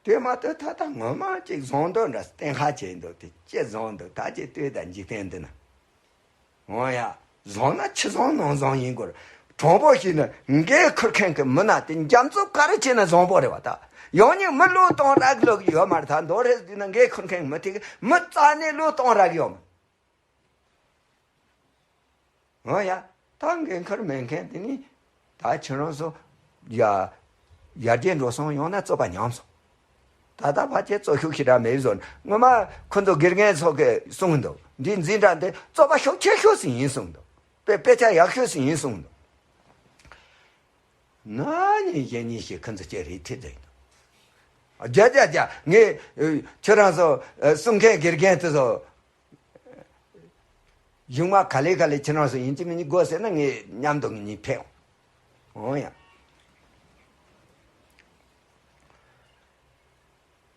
དེ་མ་གཏོགས་ད་ལྟ་ངོ་མ་ཅིག་བཟང་འདོད་འདྲ་གཏན་ཁ་བྱས་འདུག་དེ་ཅི་བཟང་འདུག་ད་ཅི་ལྟོས་དང་འཇིག་རྟེན་འདི་ན། འོ་ཡ། བཟང་ན་ཕྱི་བཟང་ནང་བཟང་ཡིན་དགོས། དྲང་པོ་ཞིག་ནི་འགན་འཁུར་མཁན་གྱི་མི་སྣ་དེ་འཇམ་རྩུབ་ག་རེ་བྱས་ན་བཟང་པོ་རེད་བ་ད། ཡང་སྙིང་མི་བློས་གཏོང་རག་ལོག་ཡོད་མ་རེད་ད། མདོ་རེད་འདི་ན་འགན་འཁུར་མཁན་མི་དེ་གི་མི་རྩ་ནས་བློས་གཏོང་རག་ཡོད་མ། འོ་ཡ། ད་འགན་འཁུར་མེད་མཁན་དེ་ནི་ད་ཁྱེད་རང་ཚོ་ཡ་ཡར་རྒྱས་འགྲོ་སོང་། ཡང་ན་རྩོད་པ་ཉམས་སོང་། ད་ལྟ་ཕལ་ཆེར་རྩོད་ཤུགས་ཞེ་དྲག་མེད་བཟོ་ནས། སྔོན་མ་ཁོ་ཚོ་དགེ་རྒན་ཚོ་གིས་གསུངས་འདུག་འདིའི་འཛིན་གྲྭ་འདི་རྩོད་པ་ཤུགས་ཆེ་ཤོས་ཤིག་ཡིན་གསུངས་འདུག་དཔེ་དཔེ་ཆ་ཡག་ཤོས་ཤིག་ཡིན་གསུངས་འདུག་ན་ནིང་གཞེས་ནིང་ཞིག་ཁོ་ཚོ་ཅིག་རེད་དེ་འདུག་རྒྱ་རྒྱ་རྒྱ། ངས་ཨ་ཁྱེད་རང་ཚོ་ཨ་གསུང་མཁན་དགེ་རྒན་དེ་ཚོ་གཞུག་མ་ག་ལེ་ག་ལེ་ཁྱེད་རང་ཚོ་ཡིན་གཅིག་མིན་གཉིས་དགོས་ཟེར་ན་ངས་མཉམ་དུ་ངེད་གཉིས་ཕེབས། འོང་ཡ།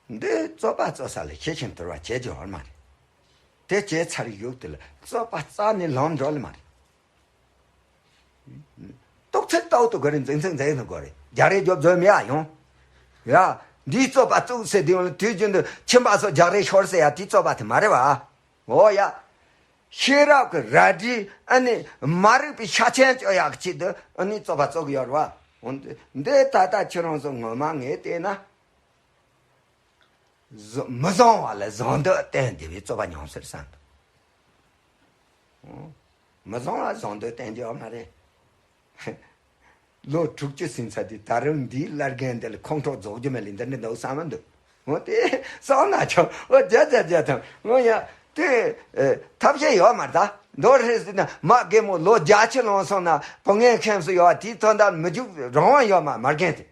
འདི་རྩོད་པ་རྩོད་ས་ལ་ཤེས་ཤིང་དོར་བ་བྱེད་རྒྱུ་ཡོད་མ་རེད། དེ་བྱས་ཚར་ཡུག་དེ་ལ་རྩོད་པ་རྩ་ནས་ལམ་འགྲོ་ལེ་མ་རེད། རྟོག་ཚད་ལྟ་བུ་དུ་ག་རེ་འཛིང་འཛིང་འཛིང་ནི་གོ་རེད། རྒྱག་རེས་རྒྱོབ་རྒྱོབ་མེད་ཡ་ཡོང་། ཡ། འདིའི་རྩོད་པ་བཙུགས་ཟེར་དུས་ཡོང་ལ་དུས་རྒྱུན་དུ་ཁྱིམ་པ་ཚོ་རྒྱག་རེས་ཤོར་ཟེར་ཡ་དེའི་རྩོད་པ་དེ་མ་རེད་བ། འོ་ཡ། ཤེས་རབ་ཀྱི་རལ་གྲི་ཨ་ནི་མ་རིག་པའི་ཤ་ཆེན་གཅོད་ཡག་ཆེད་དུ་ཨ་ནི་རྩོད་པ་རྩོད་གི་ཡོད་རེད་བ། འོན་ཏེ་འདི་ད་ལྟ་ཁྱེད་རང་ཚོ་ངོ་མ་ངས་བལྟས་ན། བཟོ་མི་བཟང་བ་ལ་བཟང་འདོད་བསྟན་བསྡད་པའི་རྩོད་པ་ཉམས་སོང་བསམ་འདུག་མི་བཟང་བ་བཟང་འདོད་བསྟན་རྒྱུ་ཡོད་མ་རེད། ལོ་དྲུག་ཅུ་ཟིན་ཚར་དུས་ད་རུང་འདིའི་བླ་རྒན་འདི་ལ་ཁོང་ཁྲོ་རྫོགས་རྒྱུ་མེད་ལ་འདི་འདྲ་འདུག་བསམ་མི་འདུག་འོ་དེ་བསམ་ན་ཆོག་འོ་རྒྱ་རྒྱ་རྒྱ་དང་འོ་ཡ། དེ་ཐབས་ཤེས་ཡོད་མ་རེད་ད། མདོ་རེད་ཟེར་ན་མ་རྒན་མོ་ལོ་བརྒྱད་ཅུ་ལོན་སོང་ན་བུ་ངའི་ཁེམས་སུ་ཡོད་བ། དེའི་དོན་དག་མི་འཇུག་རང་དབང་ཡོད་མ་མ་རྒན་དེ།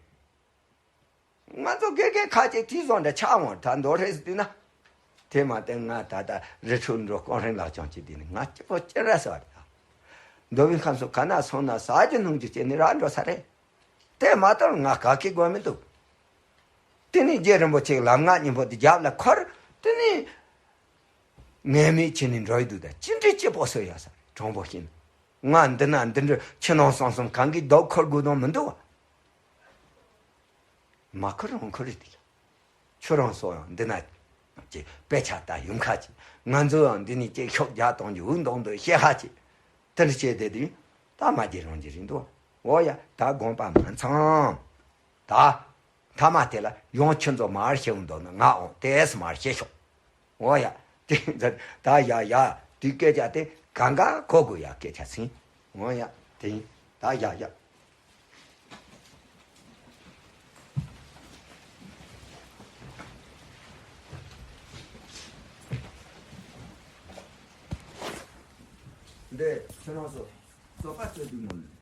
ང་ཚོ་དགེ་རྒན་ཁ་ཅིག་དེའི་བཟོ་འདྲ་ཆགས་འོང་། ད་མདོ་རེད་ཟེར་ན། དེ་མ་བསྟན་ང་ད་ལྟ་རི་ཁྲོད་འགྲོ་སྐོང་རིང་ལག་ཅང་བྱེད་དུས་ནི་ང་སྐྱིད་པོ་ཅི་ར་ཟེར་བ་རེད་ད། མདོ་དབུས་ཁམས་སུ་ག་ན་སོང་ན་ཟ་རྒྱུ་ནང་རྒྱུ་བྱས་ནི་ར་འགྲོ་ས་རེད། དེ་མ་གཏོགས་ང་ག་གི་དགོས་མི་འདུག་དེ་ནི་རྗེ་རིན་པོ་ཆེའི་ལམ་སྔགས་སྙིང་པོ་དེ་རྒྱབ་ལ་འཁོར། དེ་ནི་ངལ་མེད་བྱས་ནས་འགྲོ་ཡི་འདུག་ད་ཅི་འདྲའི་སྐྱིད་པོ་བཟོ་ཡ་ས་རེད། དྲང་པོ་བཤད་ན། ང་འདི་ན་འདི་འདྲ་ཕྱི་ནང་གསང་གསུམ་གང་གིས་རྡོ་འཁོར་དགོས་དོན་མི་འདུག་བ། མ་འཁོར་རང་འཁོར་རེད་དེ། ཁྱོད་རང་སོགས་ཡང་འདི་ན་ཅིག་དཔེ་ཆ་ལྟ་ཡོང་ཁ་ཅིག་ང་ཚོ་ཡང་འདི་ནས་ཅིག་ཤོག་རྒྱག་གཏོང་རྒྱུ་འུ་མདོག་མདོག་བཤད་ཁ་ཅིག་དེ་འདྲ་བྱས་བསྡད་དུས་ད་མ་བརྗེད་རང་བརྗེད་རེད་འདུག་འོ་ཡ། ད་དགོངས་པ་མ་ཚང་། ད་མཐའ་མ་དེ་ལ་ཡང་ཁྱོད་ཚོ་མར་ཤེས་འདུག་ན་ང་འོང་དེས་མར་ཤེས་ཤོག་འོ་ཡ། དེ་ད་ཡ་ཡ། དེ་སྐད་ཆ་དེ་གང་ག་གོ་དགོས་ཡ་སྐད་ཆ་ཟིན། འོ་ཡ། དེ་ད་ཡ་ཡ། འདི་ཁྱོད་རང་ཚོ་རྩོད་པ་རྩོད་དུས་མོ་ལ་